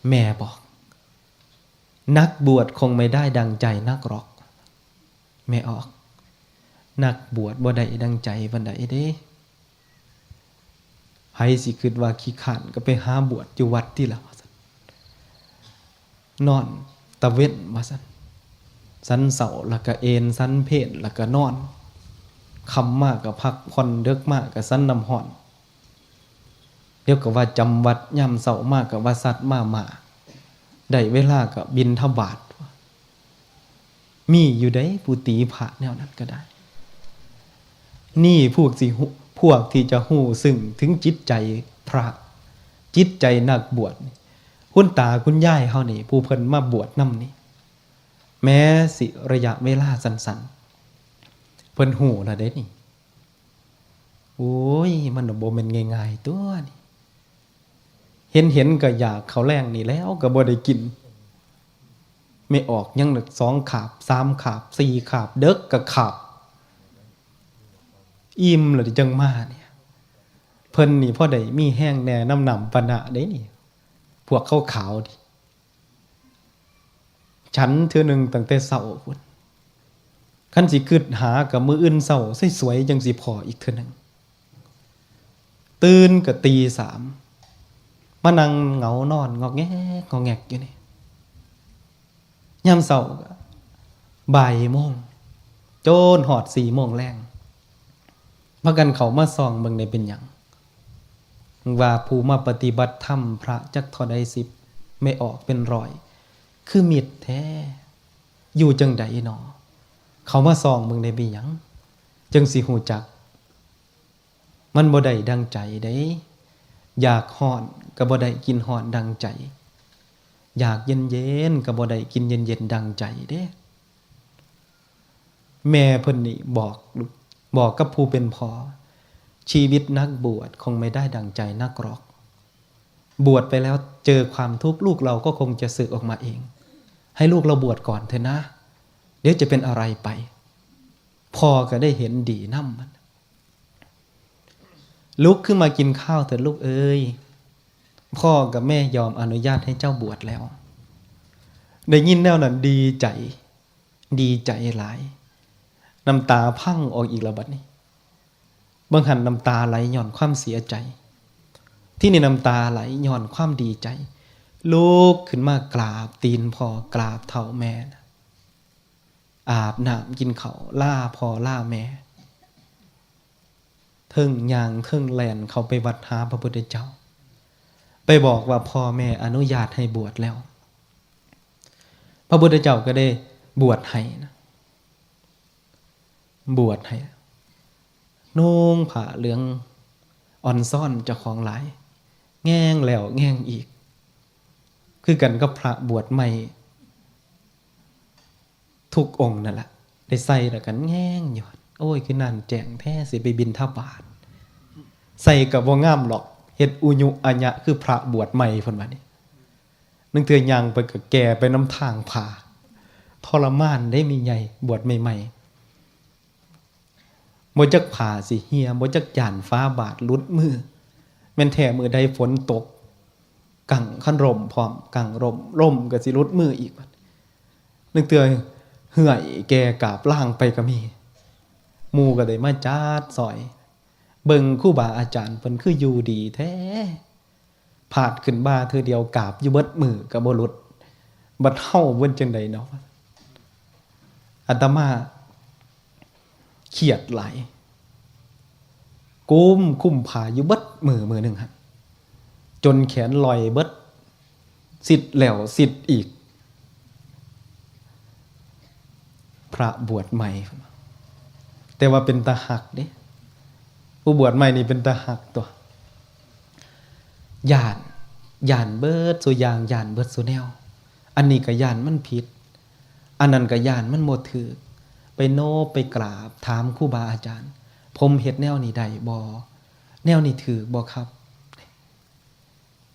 แม่บอก นักบวชคงไม่ได้ดังใจนักหรอก แม่ออก นักบวชบ่ได้ดังใจปานใดเด้ ไผสิคิดว่าขี้ข้านก็ไปหาบวชอยู่วัดติล่ะ ว่าซั่น นอนตะเว็น ว่าซั่น สันเช้าแล้วก็เอน สันเพลแล้วก็นอน ค่ำมาก็พักผ่อน ดึกมาก็สันน้ำร้อน เดี๋ยวก็ว่าจำวัด ยามเช้ามาก็ว่าสัตว์มาม่า ได้เวลาก็บิณฑบาต มีอยู่เด้ ผู้ตีพระแนวนั้นก็ได้ นี่พวกสิฮู้ พวกที่จะฮู้ซึ่งถึงจิตใจพระ จิตใจนักบวชนี่ คุณตาคุณยายเฮานี่ ผู้เพิ่นมาบวชนำนี่ แม้สิระยะเวลาสั้นๆ เพิ่นฮู้แล้วเด้นี่ โอ้ย มันบ่แม่นง่ายๆ ตัวนี่ เห็นๆ ก็อยากข้าวแลงนี่แล้วก็บ่ได้กิน แม่ออกยังละสองคาบ สามคาบ สี่คาบ ดึกก็คาบ อิ่มแล้วจั่งมาเนี่ย เพิ่นนี่พอได้มีแฮงแหน่นำน้ำปานะเด้นี่ พวกขาวๆ นี่ ฉันเทื่อหนึ่งตั้งแต่เช้าพุ้น คันสิคิดหาก็มื้ออื่นเช้าสวยๆ จั่งสิพ้ออีกเทื่อหนึ่ง ตื่นก็ตีสาม มานั่งเหงานอนงอกแงกงอกแงกอยู่นี่ ยามเช้าก็บ่ายโมง จนฮอดสี่โมงแลง พากันเข้ามาส่องเบิ่งได้เป็นหยัง ว่าผู้มาปฏิบัติธรรมพระจักเท่าใดสิบ แม่ออกเป็นร้อย คือมิดแท้ อยู่จั่งใดหนอ เข้ามาส่องเบิ่งได้เป็นหยัง จั่งสิฮู้จัก มันบ่ได้ดังใจเด้ อยากฮ้อนก็บ่ได้กินฮ้อนดังใจ อยากเย็นๆ ก็บ่ได้กินเย็นๆ ดังใจเด้ แม่เพิ่นนี่บอกลูก บอกกับผู้เป็นพ่อ ชีวิตนักบวชคงไม่ได้ดังใจนักหรอก บวชไปแล้วเจอความทุกข์ ลูกเราก็คงจะสึกออกมาเอง ให้ลูกเราบวชก่อนเถอะนะ เดี๋ยวจะเป็นอะไรไป พ่อก็ได้เห็นดีนำมัน ลุกขึ้นมากินข้าวเถิดลูกเอ้ย พ่อกับแม่ยอมอนุญาตให้เจ้าบวชแล้ว ได้ยินแนวนั้นดีใจ ดีใจหลาย น้ำตาพังออกอีกแล้วบัดนี้ บางหันน้ำตาไหลย้อนความเสียใจ ที่นี่น้ำตาไหลย้อนความดีใจ ลุกขึ้นมากราบตีนพ่อกราบเท้าแม่นะ อาบน้ำกินข้าวลาพ่อลาแม่ เทิงย่างเทิงแล่นเข้าไปวัดหาพระพุทธเจ้า ไปบอกว่าพ่อแม่อนุญาตให้บวชแล้ว พระพุทธเจ้าก็ได้บวชให้นะ บวชให้ นุ่งผ้าเหลืองอ่อนซ้อนเจ้าของหลาย แง่งแล้วแง่งอีก คือกันกับพระบวชใหม่ ทุกองค์นั่นแหละ ได้ใส่แล้วกันแง่งอยู่ โอ้ย คือนั่นแจ้งแท้ สิไปบิณฑบาต ใส่ก็บ่งามหรอก เฮ็ดอุญุอัญะคือพระบวชใหม่เพิ่นว่านี่ นึงเทื่อย่างไปก็แก่ไปนำทางผ้า ทรมานได้มีใหญ่บวชใหม่ๆ บ่จักผ้าสิเหี่ย บ่จักย่านฟ้าบาดหลุดมือ แม่นแท้มื้อใดฝนตก กังคันร่มพร้อม กังร่ม ร่มก็สิหลุดมืออีก นึงเทื่อเหื่อยแก่กราบลางไปก็มี หมู่ก็ได้มาจัดซอย เบิ่งครูบาอาจารย์เพิ่นคืออยู่ดีแท้ พาดขึ้นบ่าเทื่อเดียวกราบอยู่เบิดมื้อก็บ่หลุด บัดเฮาเพิ่นจั่งใดเนาะ อาตมาเครียดหลาย กุมคุมผ้าอยู่เบิดมื้อ มื้อหนึ่งหั่น จนแขนลอยเบิด ซิดแล้วซิดอีก พระบวชใหม่ แต่ว่าเป็นตาฮักเด้ ผู้บวชใหม่นี่เป็นตาฮักตัว ย้าน ย้านเบิดสู่อย่าง ย้านเบิดสู่แนว อันนี้ก็ย้านมันผิด อันนั้นก็ย้านมันบ่ถืก ไปโนบไปกราบถามครูบาอาจารย์ ผมเฮ็ดแนวนี้ได้บ่ แนวนี้ถืกบ่ครับ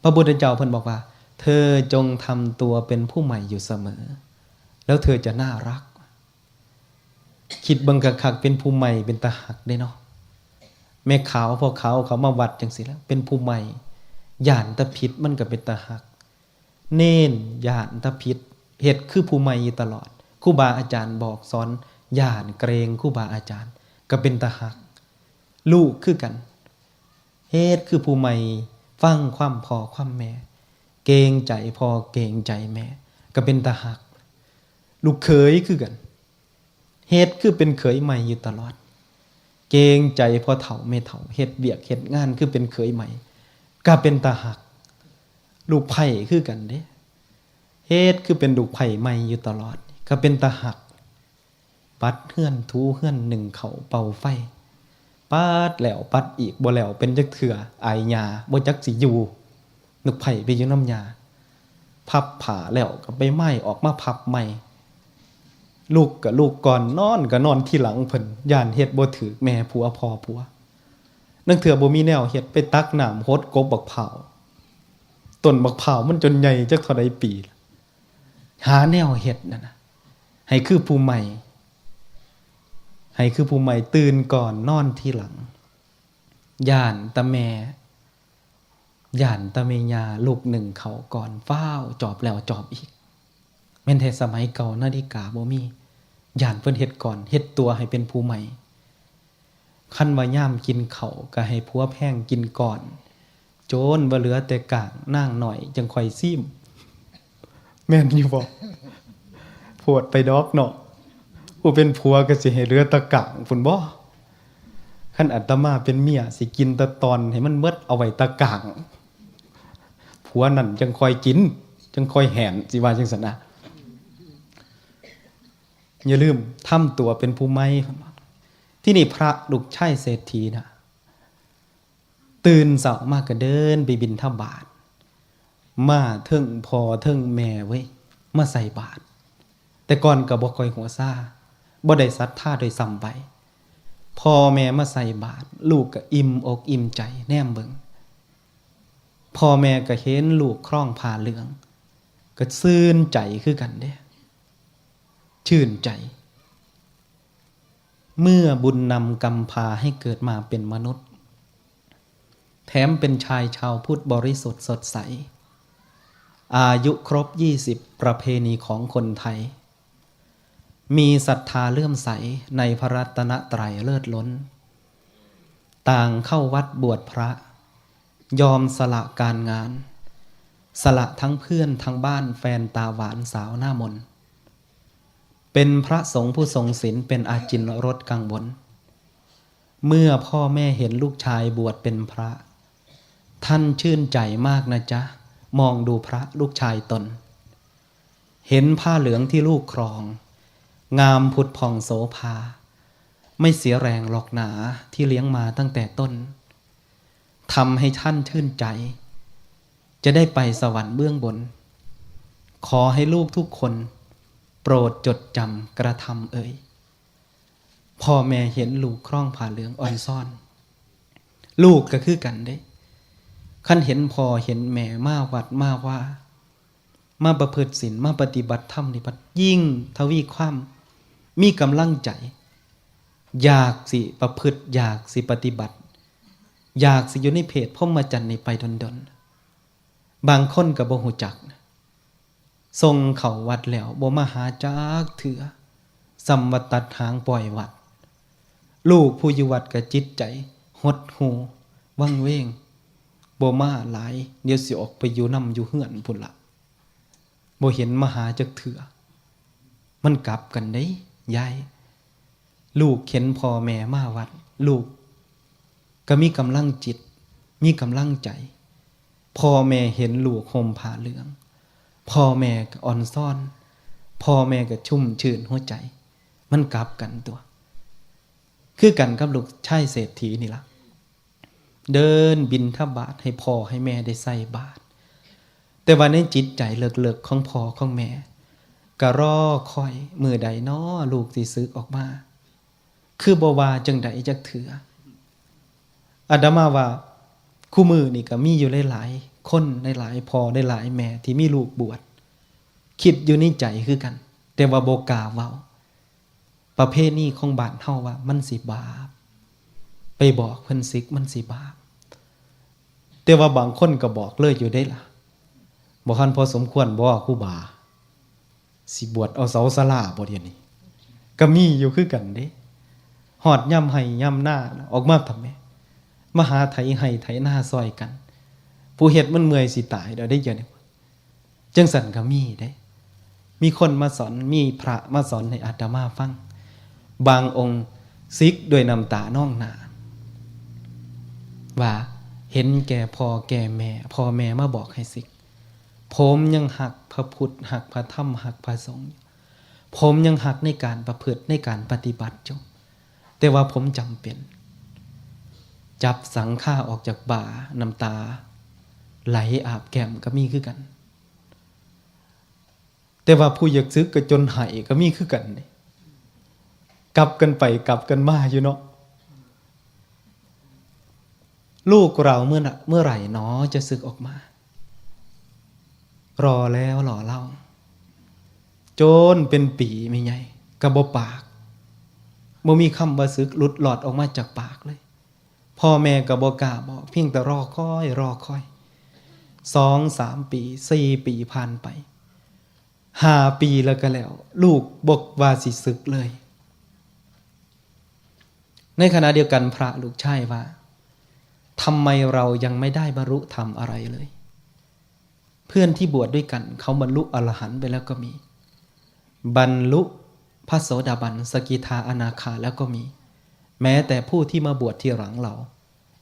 พระพุทธเจ้าเพิ่นบอกว่า เธอจงทำตัวเป็นผู้ใหม่อยู่เสมอ แล้วเธอจะน่ารัก คิดเบิ่งคักๆ เป็นผู้ใหม่เป็นตาฮักเด้เนาะ แม่ขาวพ่อขาวเขามาวัดจังซี่แหละ เป็นผู้ใหม่ ย้านแต่ผิดมันก็เป็นตาฮัก เณรย้านแต่ผิด เฮ็ดคือผู้ใหม่อยู่ตลอด ครูบาอาจารย์บอกสอน ย้านเกรงครูบาอาจารย์ ก็เป็นตาฮัก ลูกคือกัน เฮ็ดคือผู้ใหม่ ฟังความพ่อความแม่ เกรงใจพ่อเกรงใจแม่ ก็เป็นตาฮัก ลูกเขยคือกัน เฮ็ดคือเป็นเขยใหม่อยู่ตลอด เกรงใจพ่อเฒ่าแม่เฒ่า เฮ็ดเวียกเฮ็ดงานคือเป็นเขยใหม่ ก็เป็นตาฮัก ลูกไผ่คือกันเด้ เฮ็ดคือเป็นลูกไผ่ใหม่อยู่ตลอด ก็เป็นตาฮัก ปัดเฮือนถูเฮือนนึ่งข้าวเป่าไฟ ปัดแล้วปัดอีก บ่แล้วเป็นจักเทื่อ อายย่า บ่จักสิอยู่ ลูกไผ่ไปอยู่นำย่า พับผ้าแล้วก็ไปไม้ออกมาพับใหม่ ลุกก็ลุกก่อน นอนก็นอนทีหลังเพิ่น ย้านเฮ็ดบ่ถืกแม่ผัวพ่อผัว ลางเทื่อบ่มีแนวเฮ็ด ไปตักน้ำหดกกบักพร้าว ต้นบักพร้าวมันจนใหญ่จักเท่าใดปีล่ะ หาแนวเฮ็ดนั่นน่ะ ให้คือผู้ใหม่ ให้คือผู้ใหม่ ตื่นก่อนนอนทีหลัง ย้านแต่แม่ ย้านแต่แม่ย่า ลุกนึ่งข้าวก่อน ฟ้าวจอบแล้วจอบอีก แม่นแท้สมัยเก่านาฬิกาบ่มี ย้านเพิ่นเฮ็ดก่อน เฮ็ดตัวให้เป็นผู้ใหม่ คันว่ายามกินข้าวก็ให้ผัวแพงกินก่อน โจนว่าเหลือแต่ก้าง นางน้อยจังค่อยซิม แม่นอยู่บ่ โพดไปดอกเนาะ ผู้เป็นผัวก็สิให้เหลือแต่ก้างพุ้นบ่ คันอาตมาเป็นเมียสิกินแต่ตอนให้มันหมด เอาไว้แต่ก้าง ผัวนั่นจังค่อยกิน จังค่อยแหน สิว่าจังซั่นนะ อย่าลืมทำตัวเป็นผู้ใหม่ ที่นี่พระลูกชายเศรษฐีน่ะ ตื่นเช้ามาก็เดินไปบิณฑบาต มาเทิงพ่อเทิงแม่เว้ย มาใส่บาตร แต่ก่อนก็บ่ค่อยหัวซา บ่ได้ศรัทธาด้วยซ้ำไป พ่อแม่มาใส่บาตร ลูกก็อิ่มอกอิ่มใจ แนมเบิ่ง พ่อแม่ก็เห็นลูกครองผ้าเหลือง ก็ชื่นใจคือกันเด้ ชื่นใจ เมื่อบุญนำกำพาให้เกิดมาเป็นมนุษย์ แถมเป็นชายชาวพุทธบริสุทธิ์สดใส อายุครบยี่สิบ ประเพณีของคนไทย มีศรัทธาเลื่อมใสในพระรัตนตรัยเลิศล้น ต่างเข้าวัดบวชพระ ยอมสละการงาน สละทั้งเพื่อนทั้งบ้าน แฟนตาหวานสาวหน้ามน เป็นพระสงฆ์ผู้ทรงศีล เป็นอาจิณรสกังวล เมื่อพ่อแม่เห็นลูกชายบวชเป็นพระ ท่านชื่นใจมากนะจ๊ะ มองดูพระลูกชายตน เห็นผ้าเหลืองที่ลูกครอง งามผุดผ่องโสภา ไม่เสียแรงหรอกหนาที่เลี้ยงมาตั้งแต่ต้น ทำให้ท่านชื่นใจ จะได้ไปสวรรค์เบื้องบน ขอให้ลูกทุกคนโปรดจดจำกระทำเอ่ย พ่อแม่เห็นลูกครองผ้าเหลืองอ่อนซ่อน ลูกก็คือกันเด้ คันเห็นพ่อเห็นแม่มาวัดมาว่า มาประพฤติศีล มาปฏิบัติธรรมนี่บัดยิ่งทวีความมีกำลังใจ อยากสิประพฤติ อยากสิปฏิบัติ อยากสิอยู่ในเพศพรหมจรรย์นี่ไปดนๆ บางคนก็บ่ฮู้จัก ส่งเข้าวัดแล้วบ่มาหาจักเทื่อ ส่ำว่าตัดหางปล่อยวัด ลูกผู้อยู่วัดก็จิตใจหดหู่วังเวง บ่มาหลาย เดี๋ยวสิออกไปอยู่นำอยู่เฮือนพุ้นละ บ่เห็นมาหาจักเทื่อ มันกลับกันเด้ยาย ลูกเห็นพ่อแม่มาวัด ลูกก็มีกำลังจิต มีกำลังใจ พ่อแม่เห็นลูกห่มผ้าเหลือง พ่อแม่ก็อ่อนซ่อน พ่อแม่ก็ชุ่มชื่นหัวใจ มันกลับกันตัว คือกันกับลูกชายเศรษฐีนี่ล่ะ เดินบิณฑบาตให้พ่อให้แม่ได้ใส่บาตร แต่ว่าในจิตใจเลิกๆของพ่อของแม่ ก็รอคอยมื้อใดน้อลูกสิสึกออกมา คือบ่ว่าจังใดจักเทื่อ อาตมาว่าคู่มื้อนี่ก็มีอยู่หลาย คนหลายๆพ่อหลายๆแม่ที่มีลูกบวช คิดอยู่ในใจคือกัน แต่ว่าบ่กล้าเว้า ประเพณีของบ้านเฮาว่ามันสิบาป ไปบอกเพิ่นสึกมันสิบาป แต่ว่าบางคนก็บอกเลยอยู่เด้ล่ะ บ่ทันพอสมควรบ่ ครูบา สิบวชเอาเสาศาลาบ่เดี๋ยวนี้ ก็มีอยู่คือกันเด้ ฮอดยามไฮ่ยามนา ออกมาทำไม มาหาไถไฮ่ไถนาซอยกัน ผู้เฮ็ดมันเมื่อยสิตายแล้วเด้เดี๋ยวนี้ จังซั่นก็มีเด้ มีคนมาสอน มีพระมาสอนให้อาตมาฟัง บางองค์สึกด้วยน้ำตานองหน้า ว่าเห็นแก่พ่อแก่แม่ พ่อแม่มาบอกให้สึก ผมยังฮักพระพุทธ ฮักพระธรรม ฮักพระสงฆ์อยู่ ผมยังฮักในการประพฤติ ในการปฏิบัติอยู่ แต่ว่าผมจำเป็น จับสังฆาออกจากบ่า น้ำตาไหลอาบแก้มก็มีคือกัน แต่ว่าผู้อยากสึกก็จนไห้ก็มีคือกันนี่ กลับกันไปกลับกันมาอยู่เนาะ ลูกเราเมื่อน่ะ เมื่อไหร่หนอจะสึกออกมา รอแล้วรอเล่า จนเป็นปีแม่ใหญ่ ก็บ่ปาก บ่มีคำว่าสึกหลุดลอดออกมาจากปากเลย พ่อแม่ก็บ่กล้าบอก เพียงแต่รอคอย รอคอย สองสามปี สี่ปีผ่านไป ห้าปีแล้วก็แล้ว ลูกบ่ว่าสิสึกเลย ในขณะเดียวกันพระลูกชายว่า ทำไมเรายังไม่ได้บรรลุธรรมอะไรเลย เพื่อนที่บวชด้วยกันเขาบรรลุอรหันต์ไปแล้วก็มี บรรลุพระโสดาบัน สกิทา อนาคาแล้วก็มี แม้แต่ผู้ที่มาบวชทีหลังเรา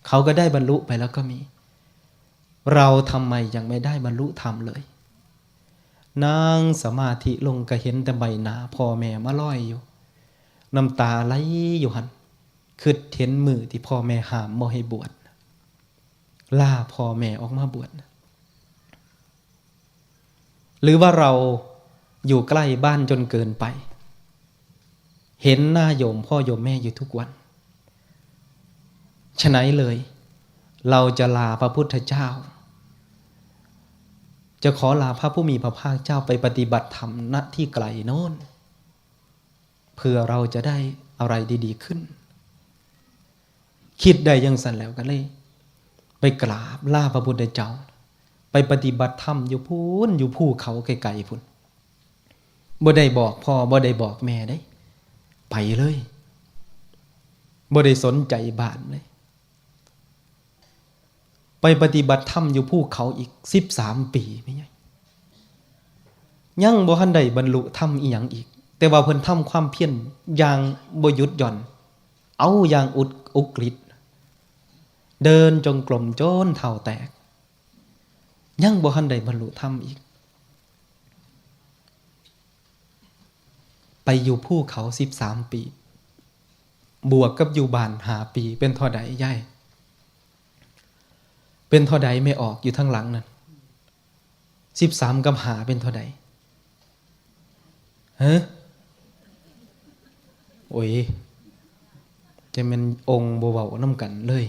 เขาก็ได้บรรลุไปแล้วก็มี เราทำไมยังไม่ได้บรรลุธรรมเลย นั่งสมาธิลงก็เห็นแต่ใบหน้าพ่อแม่มาลอยอยู่ น้ำตาไหลอยู่หั่น คิดเห็นมื้อที่พ่อแม่ห้ามบ่ให้บวช ลาพ่อแม่ออกมาบวช หรือว่าเราอยู่ใกล้บ้านจนเกินไป เห็นหน้าโยมพ่อโยมแม่อยู่ทุกวัน ฉะนั้นเลย เราจะลาพระพุทธเจ้า จะขอลาพระผู้มีพระภาคเจ้าไปปฏิบัติธรรม ณ ที่ไกลโน้น เพื่อเราจะได้อะไรดีๆขึ้น คิดได้จั่งซั่นแล้วก็เลย ไปกราบลาพระพุทธเจ้า ไปปฏิบัติธรรมอยู่พู้น อยู่ภูเขาไกลๆพู้น บ่ได้บอกพ่อ บ่ได้บอกแม่เด้ ไปเลย บ่ได้สนใจบ้านเลย ไปปฏิบัติธรรมอยู่ภูเขาอีกสิบสามปี แม่ใหญ่ ยังบ่ทันได้บรรลุธรรมอีหยังอีก แต่ว่าเพิ่นทำความเพียรอย่างบ่หยุดหย่อน เอาอย่างอุด อุกฤษ เดินจงกรมจนเท้าแตก ยังบ่ทันได้บรรลุธรรมอีก ไปอยู่ภูเขาสิบสามปี บวกกับอยู่บ้านห้าปี เป็นเท่าใดยาย เป็นเท่าใดแม่ออกอยู่ทางหลังนั่น สิบสามกับห้าเป็นเท่าใด ฮะ โอ้ย จะแม่นองค์บ่เว้านำกันเลย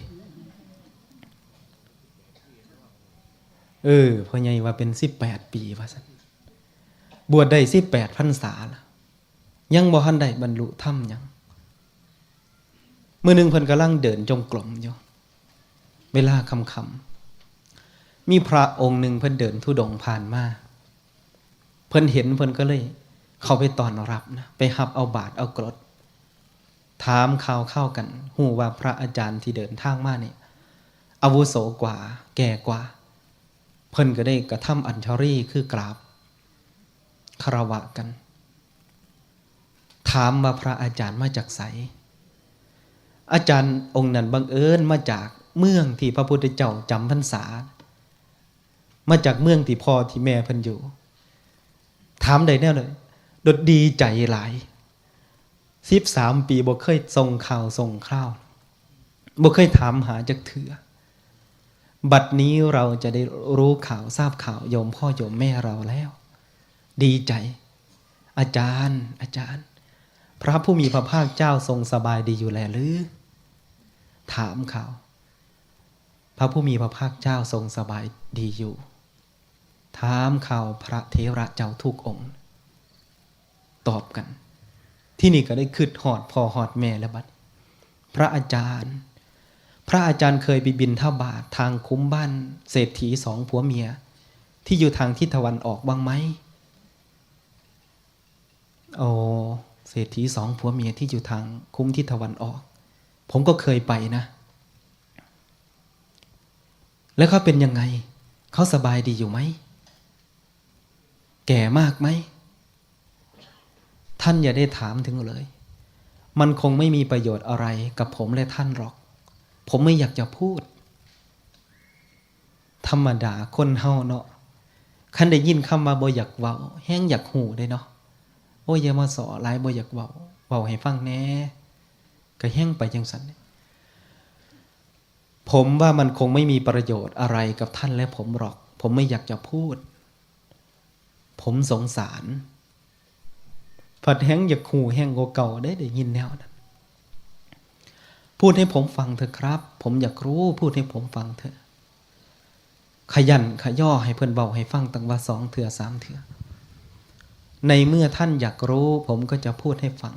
เออ พ่อใหญ่ว่าเป็นสิบแปดปีว่าซั่น บวชได้สิบแปดพรรษาละ ยังบ่ทันได้บรรลุธรรมหยัง มื้อหนึ่งเพิ่นกำลังเดินจงกรมอยู่ เวลาค่ำๆ มีพระองค์หนึ่งเพิ่นเดินธุดงค์ผ่านมา เพิ่นเห็นเพิ่นก็เลยเข้าไปต้อนรับนะ ไปรับเอาบาตรเอากรด ถามข่าวคราวกัน ฮู้ว่าพระอาจารย์ที่เดินทางมานี่ อาวุโสกว่า แก่กว่า เพิ่นก็ได้กระทำอัญชลี คือกราบคารวะกัน ถามว่าพระอาจารย์มาจากไส อาจารย์องค์นั้นบังเอิญมาจากเมืองที่พระพุทธเจ้าจำพรรษา มาจากเมืองที่พ่อที่แม่เพิ่นอยู่ ถามได้แนวใด โดดดีใจหลาย สิบสามปีบ่เคยส่งข่าวส่งคราว บ่เคยถามหาจักเทื่อ บัดนี้เราจะได้รู้ข่าวทราบข่าวโยมพ่อโยมแม่เราแล้ว ดีใจ อาจารย์ อาจารย์ พระผู้มีพระภาคเจ้าทรงสบายดีอยู่แลหรือ ถามข่าว พ พระผู้มีพระภาคเจ้าทรงสบายดีอยู่ ถามข่าวพระเถระเจ้าทุกองค์ ตอบกัน ที่นี่ก็ได้คิดฮอดพ่อฮอดแม่แล้วบัด พระอาจารย์ พระอาจารย์เคยไปบิณฑบาตทางคุ้มบ้านเศรษฐีสองผัวเมีย ที่อยู่ทางทิศตะวันออกบ้างไหม อ๋อ เศรษฐีสองผัวเมียที่อยู่ทางคุ้มทิศตะวันออก ผมก็เคยไปนะ แล้วเขาเป็นยังไง เขาสบายดีอยู่ไหม แก่มากไหม ท่านอย่าได้ถามถึงเลย มันคงไม่มีประโยชน์อะไรกับผมและท่านหรอก ผมไม่อยากจะพูด ธรรมดาคนเฮาเนาะ คันได้ยินคำว่าบ่อยากเว้า แฮ่งอยากฮู้เด้เนาะ โอ้ย อย่ามาซ้อหลาย บ่อยากเว้า เว้าให้ฟังแหน่ ก็แฮ่งไปจั่งซั้น ผมว่ามันคงไม่มีประโยชน์อะไรกับท่านและผมหรอก ผมไม่อยากจะพูด ผมสงสาร พัดแฮ่งอยากฮู้แฮ่งกว่าเก่าเด้ ได้ยินแนวนั้น พูดให้ผมฟังเถอะครับ ผมอยากรู้ พูดให้ผมฟังเถอะ ขยันขย่อให้เพิ่นเว้าให้ฟังตั้งว่าสองเทื่อสามเทื่อ ในเมื่อท่านอยากรู้ ผมก็จะพูดให้ฟัง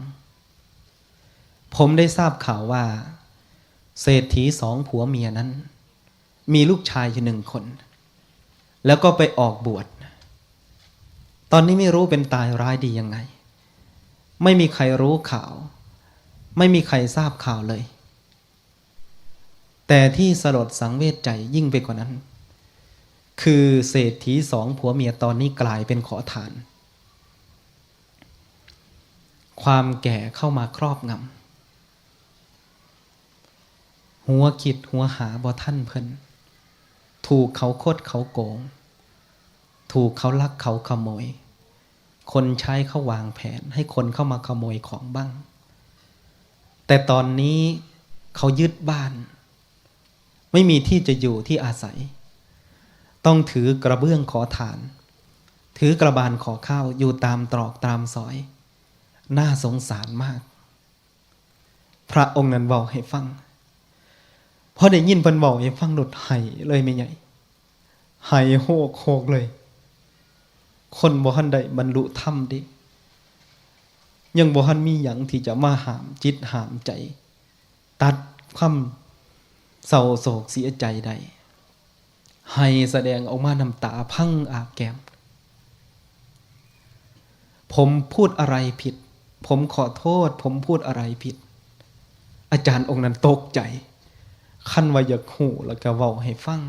ผมได้ทราบข่าวว่า เศรษฐีสองผัวเมียนั้น มีลูกชายอยู่หนึ่งคน แล้วก็ไปออกบวช ตอนนี้ไม่รู้เป็นตายร้ายดียังไง ไม่มีใครรู้ข่าว ไม่มีใครทราบข่าวเลย แต่ที่สลดสังเวชใจยิ่งไปกว่านั้น คือเศรษฐีสองผัวเมียตอนนี้กลายเป็นขอทาน ความแก่เข้ามาครอบงำ หัวคิดหัวหาบ่ทันเพิ่น ถูกเขาคดเขาโกง ถูกเขาลักเขาขโมย คนใช้เขาวางแผนให้คนเข้ามาขโมยของบ้าง แต่ตอนนี้เขายึดบ้าน ไม่มีที่จะอยู่ที่อาศัย ต้องถือกระเบื้องขอทาน ถือกระบาลขอข้าวอยู่ตามตรอกตามซอย น่าสงสารมาก พระองค์นั้นเว้าให้ฟัง พอได้ยินเพิ่นเว้าให้ฟังโลดไห้เลยแม่ใหญ่ ไห้โฮกโฮกเลย คนบ่ทันได้บรรลุธรรมเด้ ยังบ่ทันมีหยังที่จะมาห้ามจิตห้ามใจ ตัดความเศร้าโศกเสียใจได้ ไห้แสดงออกมาน้ำตาพังอาบแก้ม ผมพูดอะไรผิด ผมขอโทษ ผมพูดอะไรผิด อาจารย์องค์นั้นตกใจ คันว่าอยากฮู้แล้วก็เว้าให้ฟัง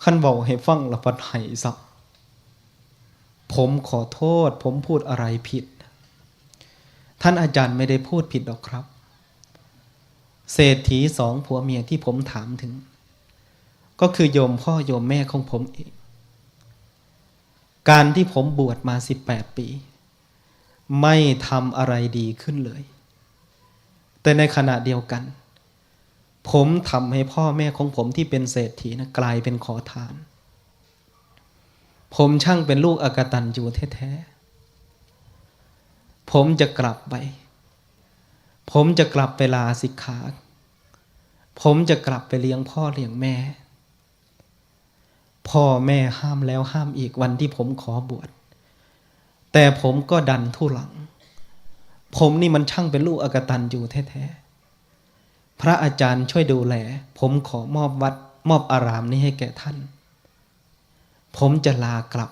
คันเว้าให้ฟังแล้วพัดไห้ซ้ำ ผมขอโทษ ผมพูดอะไรผิด ท่านอาจารย์ไม่ได้พูดผิดหรอกครับ เศรษฐีสองผัวเมียที่ผมถามถึง ก็คือโยมพ่อโยมแม่ของผมเอง การที่ผมบวชมาสิบแปดปี ไม่ทำอะไรดีขึ้นเลย แต่ในขณะเดียวกัน ผมทำให้พ่อแม่ของผมที่เป็นเศรษฐีนะกลายเป็นขอทาน ผมช่างเป็นลูกอกตัญญูแท้ๆ ผมจะกลับไป ผมจะกลับไปลาสิกขา ผมจะกลับไปเลี้ยงพ่อเลี้ยงแม่ พ่อแม่ห้ามแล้วห้ามอีกวันที่ผมขอบวช แต่ผมก็ดันทุรัง ผมนี่มันช่างเป็นลูกอกตัญญูแท้ๆ พระอาจารย์ช่วยดูแล ผมขอมอบวัดมอบอารามนี้ให้แก่ท่าน ผมจะลากลับ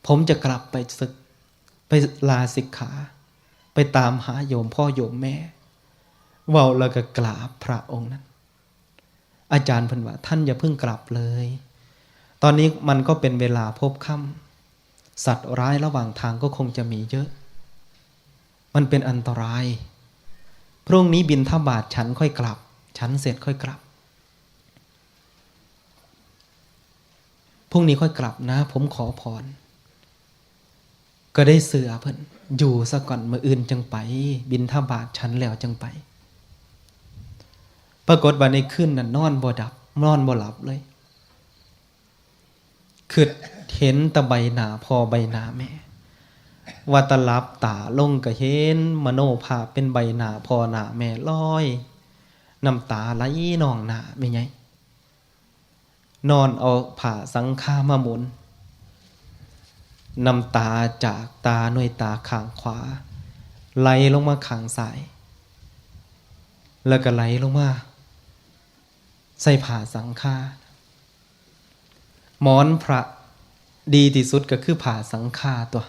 ผมจะกลับไปศึก ไปลาสิกขา ไปตามหาโยมพ่อโยมแม่ เว้าแล้วก็กราบพระองค์นั้น อาจารย์เพิ่นว่า ท่านอย่าเพิ่งกลับเลย ตอนนี้มันก็เป็นเวลาพบค่ำ สัตว์ร้ายระหว่างทางก็คงจะมีเยอะ มันเป็นอันตราย พรุ่งนี้บิณฑบาตฉันค่อยกลับ ฉันเสร็จค่อยกลับ พรุ่งนี้ค่อยกลับนะ ผมขอผ่อน ก็ได้เชื่อเพิ่น อยู่ซะก่อน มื้ออื่นจั่งไป บิณฑบาตฉันแล้วจั่งไป ปรากฏว่าในคืนนั้นนอนบ่ดับ นอนบ่หลับเลย คิดเห็นแต่ใบหน้าพ่อใบหน้าแม่ ว่าแต่หลับตาลงก็เห็นมโนภาพเป็นใบหน้าพ่อหน้าแม่ลอย น้ำตาไหลนองหน้าแม่ใหญ่ นอนเอาผ้าสังฆามาหมุน น้ำตาจากตาหน่วยตาข้างขวา ไหลลงมาข้างซ้าย แล้วก็ไหลลงมา ใส่ผ้าสังฆา หมอนพระดีที่สุดก็คือผ้าสังฆาตัว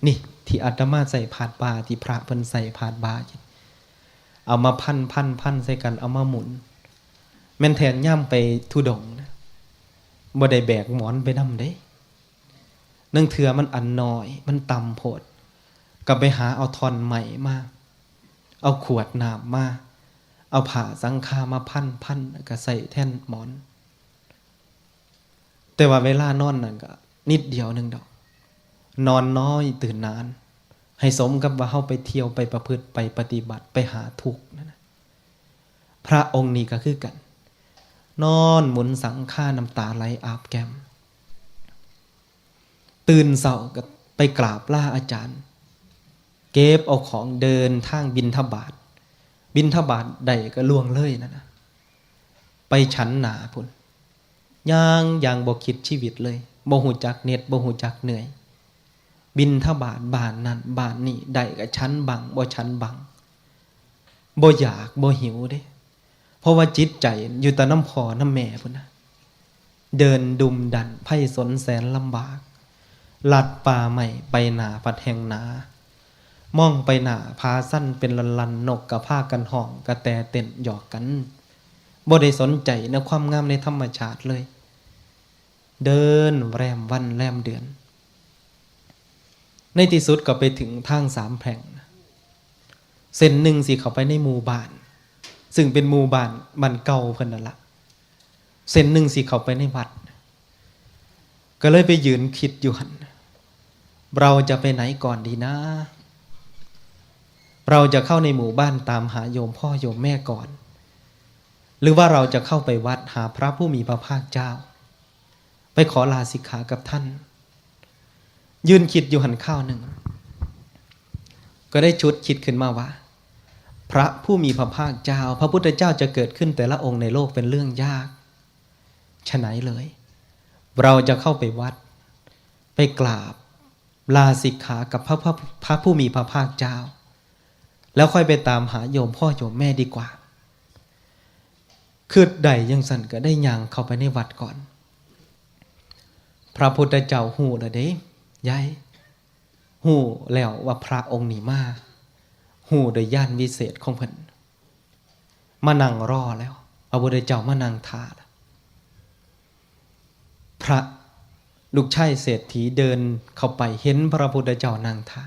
นี่ที่อาตมาใส่พาดบ่า ที่พระเพิ่นใส่พาดบ่า เอามาพันพันพันใส่กัน เอามาหมุน แม่นแท้นย่ำไปธุดงค์นะ บ่ได้แบกหมอนไปนำเด้ ลางเทื่อมันอันน้อย มันต่ำโพด ก็ไปหาเอาท่อนไม้มา เอาขวดน้ำมา เอาผ้าสังฆามาพันพัน แล้วก็ใส่แทนหมอน แต่ว่าเวลานอนนั่นก็นิดเดียวหนึ่งดอก นอนน้อยตื่นนาน ให้สมกับว่าเฮาไปเที่ยวไปประพฤติไปปฏิบัติไปหาทุกข์นั่นนะ พระองค์นี้ก็คือกัน นอนหมุนสังฆา น้ำตาไหลอาบแก้ม ตื่นเช้าก็ไปกราบลาอาจารย์ เก็บเอาของเดินทางบิณฑบาต บิณฑบาตได้ก็ล่วงเลยนั่นนะ ไปฉันหน้าพุ้น ย่างอย่างบ่คิดชีวิตเลย บ่ฮู้จักเหน็ด บ่ฮู้จักเหนื่อย บิณฑบาตบ้านนั่นบ้านนี่ ได้ก็ฉันบั้ง บ่ฉันบั้ง บ่อยากบ่หิวเด้ เพราะว่าจิตใจอยู่แต่นำพ่อนำแม่พุ้นนะ เดินดุ่มดั่นไพศาลแสนลำบาก ลัดป่าไม้ไปหน้าพัดแฮ่งหนา มองไปหน้าผาชันเป็นลันๆ นกก็พากันฮ้อง กระแตเต้นหยอกกัน บ่ได้สนใจในความงามในธรรมชาติเลย เดินแรมวันแรมเดือน ในที่สุดก็ไปถึงทางสามแพร่งนะ เส้นหนึ่งสิเข้าไปในหมู่บ้าน ซึ่งเป็นหมู่บ้านบ้านเก่าเพิ่นนั่นละ เส้นหนึ่งสิเข้าไปในวัด ก็เลยไปยืนคิดอยู่หั่น เราจะไปไหนก่อนดีนะ เราจะเข้าในหมู่บ้านตามหาโยมพ่อโยมแม่ก่อน หรือว่าเราจะเข้าไปวัดหาพระผู้มีพระภาคเจ้า ไปขอลาสิกขากับท่าน ยืนคิดอยู่หั่นคราวหนึ่ง ก็ได้ชุดคิดขึ้นมาว่า พระผู้มีพระภาคเจ้า พระพุทธเจ้าจะเกิดขึ้นแต่ละองค์ในโลกเป็นเรื่องยาก ฉะนั้นเลย เราจะเข้าไปวัด ไปกราบลาสิกขากับพระพระพระผู้มีพระภาคเจ้า แล้วค่อยไปตามหาโยมพ่อโยมแม่ดีกว่า คิดได้จั่งซั้นก็ได้ย่างเข้าไปในวัดก่อน พระพุทธเจ้าฮู้แล้วเด้ ยาย ฮู้แล้วว่าพระองค์นี้มา ฮู้โดยญาณวิเศษของเพิ่น มานั่งรอแล้ว พระพุทธเจ้ามานั่งท่าแล้ว พระลูกชายเศรษฐีเดินเข้าไปเห็นพระพุทธเจ้านั่งท่า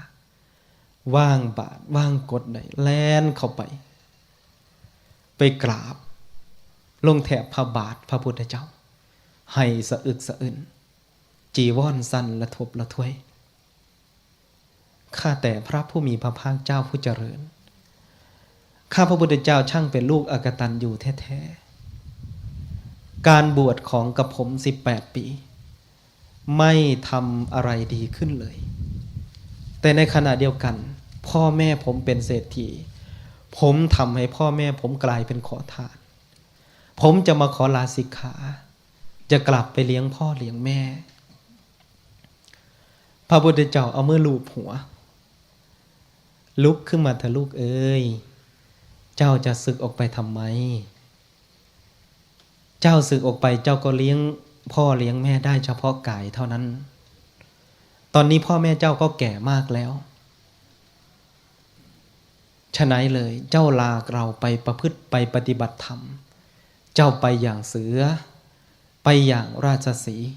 วางบาตรวางกฐได้ แล่นเข้าไป ไปกราบ ลงแทบพระบาทพระพุทธเจ้า ไห้สะอึกสะอื้น จีวรสั่นระทบระทวย ข้าแต่พระผู้มีพระภาคเจ้าผู้เจริญ ข้าพระพุทธเจ้าช่างเป็นลูกอกตัญญูแท้ๆ การบวชของกระผมสิบแปดปี ไม่ทำอะไรดีขึ้นเลย แต่ในขณะเดียวกัน พ่อแม่ผมเป็นเศรษฐี ผมทำให้พ่อแม่ผมกลายเป็นขอทาน ผมจะมาขอลาสิกขา จะกลับไปเลี้ยงพ่อเลี้ยงแม่ พระพุทธเจ้าเอามือลูบหัว ลุกขึ้นมาเถอะลูกเอ๋ย เจ้าจะสึกออกไปทำไม เจ้าสึกออกไปเจ้าก็เลี้ยงพ่อเลี้ยงแม่ได้เฉพาะกายเท่านั้น ตอนนี้พ่อแม่เจ้าก็แก่มากแล้ว ฉะนั้นเลย เจ้าลาเราไปประพฤติไปปฏิบัติธรรม เจ้าไปอย่างเสือ ไปอย่างราชสีห์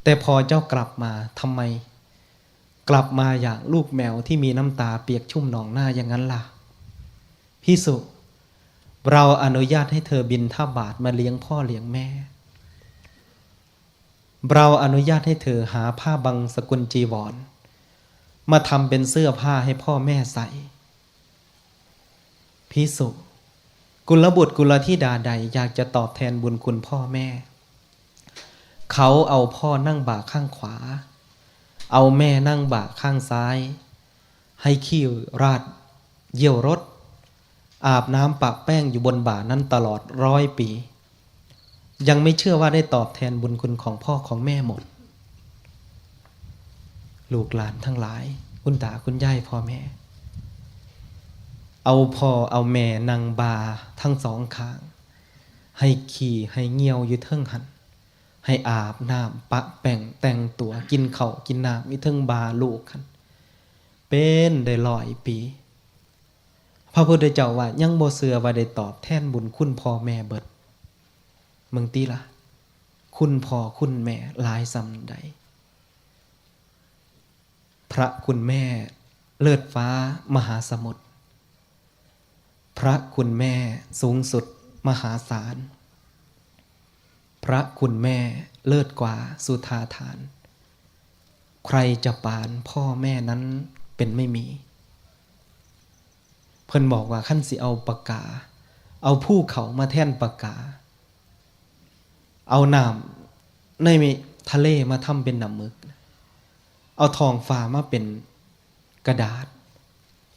แต่พอเจ้ากลับมาทำไม กลับมาอย่างลูกแมวที่มีน้ำตาเปียกชุ่มหนองหน้าอย่างนั้นล่ะ ภิกษุ เราอนุญาตให้เธอบิณฑบาตมาเลี้ยงพ่อเลี้ยงแม่ เราอนุญาตให้เธอหาผ้าบังสกุลจีวร มาทำเป็นเสื้อผ้าให้พ่อแม่ใส่ ภิกษุ กุลบุตรกุลธิดาใดอยากจะตอบแทนบุญคุณพ่อแม่ เขาเอาพ่อนั่งบ่าข้างขวา เอาแม่นั่งบ่าข้างซ้าย ให้ขี้ราดเยี่ยวรถ อาบน้ำปะแป้งอยู่บนบ่านั้นตลอดร้อยปี ยังไม่เชื่อว่าได้ตอบแทนบุญคุณของพ่อของแม่หมด ลูกหลานทั้งหลาย คุณตาคุณยายพ่อแม่ เอาพ่อเอาแม่นั่งบ่าทั้งสองข้าง ให้ขี้ให้เยี่ยวอยู่เทิงหั่น ให้อาบน้ำปะแป้งแต่งตัว กินข้าวกินน้ำอยู่เทิงบ่าลูกหั่น เป็นได้ร้อยปี พระพุทธเจ้าว่ายังบ่เชื่อว่าได้ตอบแทนบุญคุณพ่อแม่เบิด เบิ่งติล่ะ คุณพ่อคุณแม่หลายส่ำใด พระคุณแม่เลิศฟ้ามหาสมุทร พระคุณแม่สูงสุดมหาศาล พระคุณแม่เลิศกว่าสุธาฐาน ใครจะปานพ่อแม่นั้นเป็นไม่มี เพิ่นบอกว่าคันสิเอาปากกา เอาภูเขามาแทนปากกา เอาน้ำในทะเลมาทำเป็นน้ำหมึก เอาท้องฟ้ามาเป็นกระดาษ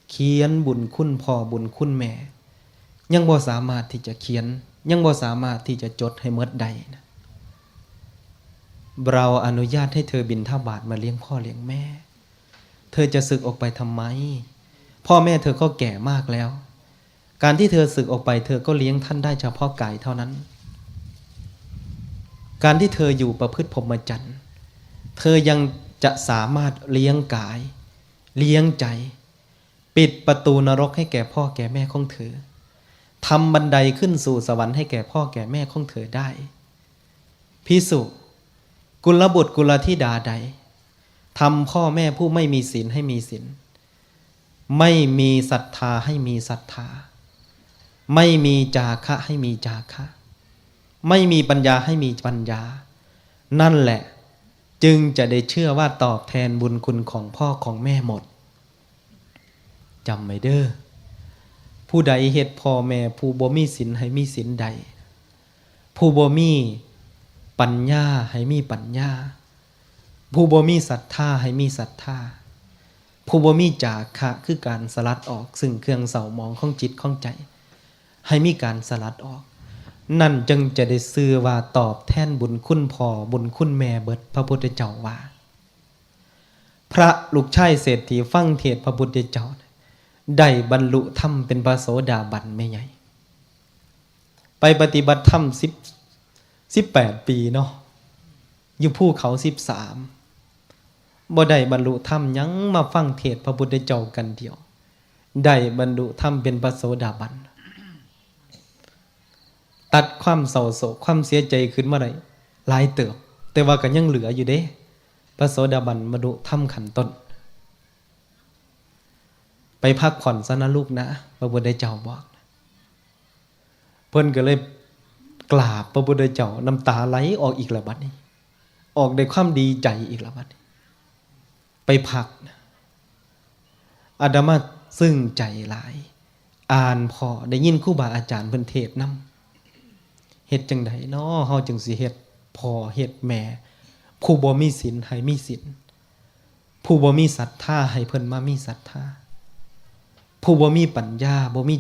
เขียนบุญคุณพ่อบุญคุณแม่ ยังบ่สามารถที่จะเขียน ยังบ่สามารถที่จะจดให้หมดได้นะ เราอนุญาตให้เธอบิณฑบาตมาเลี้ยงพ่อเลี้ยงแม่ เธอจะสึกออกไปทำไม พ่อแม่เธอก็แก่มากแล้ว การที่เธอสึกออกไป เธอก็เลี้ยงท่านได้เฉพาะกายเท่านั้น การที่เธออยู่ประพฤติพรหมจรรย์ เธอยังจะสามารถเลี้ยงกาย เลี้ยงใจ ปิดประตูนรกให้แก่พ่อแก่แม่ของเธอ ทำบันไดขึ้นสู่สวรรค์ให้แก่พ่อแก่แม่ของเธอได้ ภิกษุ กุลบุตรกุลธิดาใด ทำพ่อแม่ผู้ไม่มีศีลให้มีศีล ไม่มีศรัทธาให้มีศรัทธา ไม่มีจาคะให้มีจาคะ ไม่มีปัญญาให้มีปัญญา นั่นแหละจึงจะได้เชื่อว่าตอบแทนบุญคุณของพ่อของแม่หมด จำไว้เด้อ ผู้ใดเฮ็ดพ่อแม่ผู้บ่มีศีลให้มีศีลได้ ผู้บ่มีปัญญาให้มีปัญญา ผู้บ่มีศรัทธาให้มีศรัทธา ผู้บ่มีจาคะคือการสลัดออกซึ่งเครื่องเศร้าหมองของจิตของใจ ให้มีการสลัดออก นั่นจึงจะได้ชื่อว่าตอบแทนบุญคุณพ่อบุญคุณแม่เบิด พระพุทธเจ้าว่า พระลูกชายเศรษฐีฟังเทศน์พระพุทธเจ้า ได้บรรลุธรรมเป็นพระโสดาบันแม่ใหญ่ ไปปฏิบัติธรรมสิบ สิบแปดปีเนาะ อยู่ภูเขาสิบสาม บ่ได้บรรลุธรรมหยัง มาฟังเทศน์พระพุทธเจ้ากันเดียว ได้บรรลุธรรมเป็นพระโสดาบัน ตัดความเศร้าโศกความเสียใจขึ้นมาได้หลายเติบ แต่ว่าก็ยังเหลืออยู่เด้ พระโสดาบันบรรลุธรรมขั้นต้น ไปพักผ่อนซะนะลูกนะ พระพุทธเจ้าบอก เพิ่นก็เลยกราบพระพุทธเจ้า น้ำตาไหลออกอีกแล้วบัดนี้ ออกด้วยความดีใจอีกแล้วบัดนี้ ไปพักนะ อาตมาซึ้งใจหลาย อ่านพ้อได้ยินครูบาอาจารย์เพิ่นเทศน์นำ เฮ็ดจั่งใดน้อ เฮาจึงสิเฮ็ดพ่อเฮ็ดแม่ ผู้บ่มีศีลให้มีศีล ผู้บ่มีศรัทธาให้เพิ่นมามีศรัทธา ผู้บ่มีปัญญา บ่มี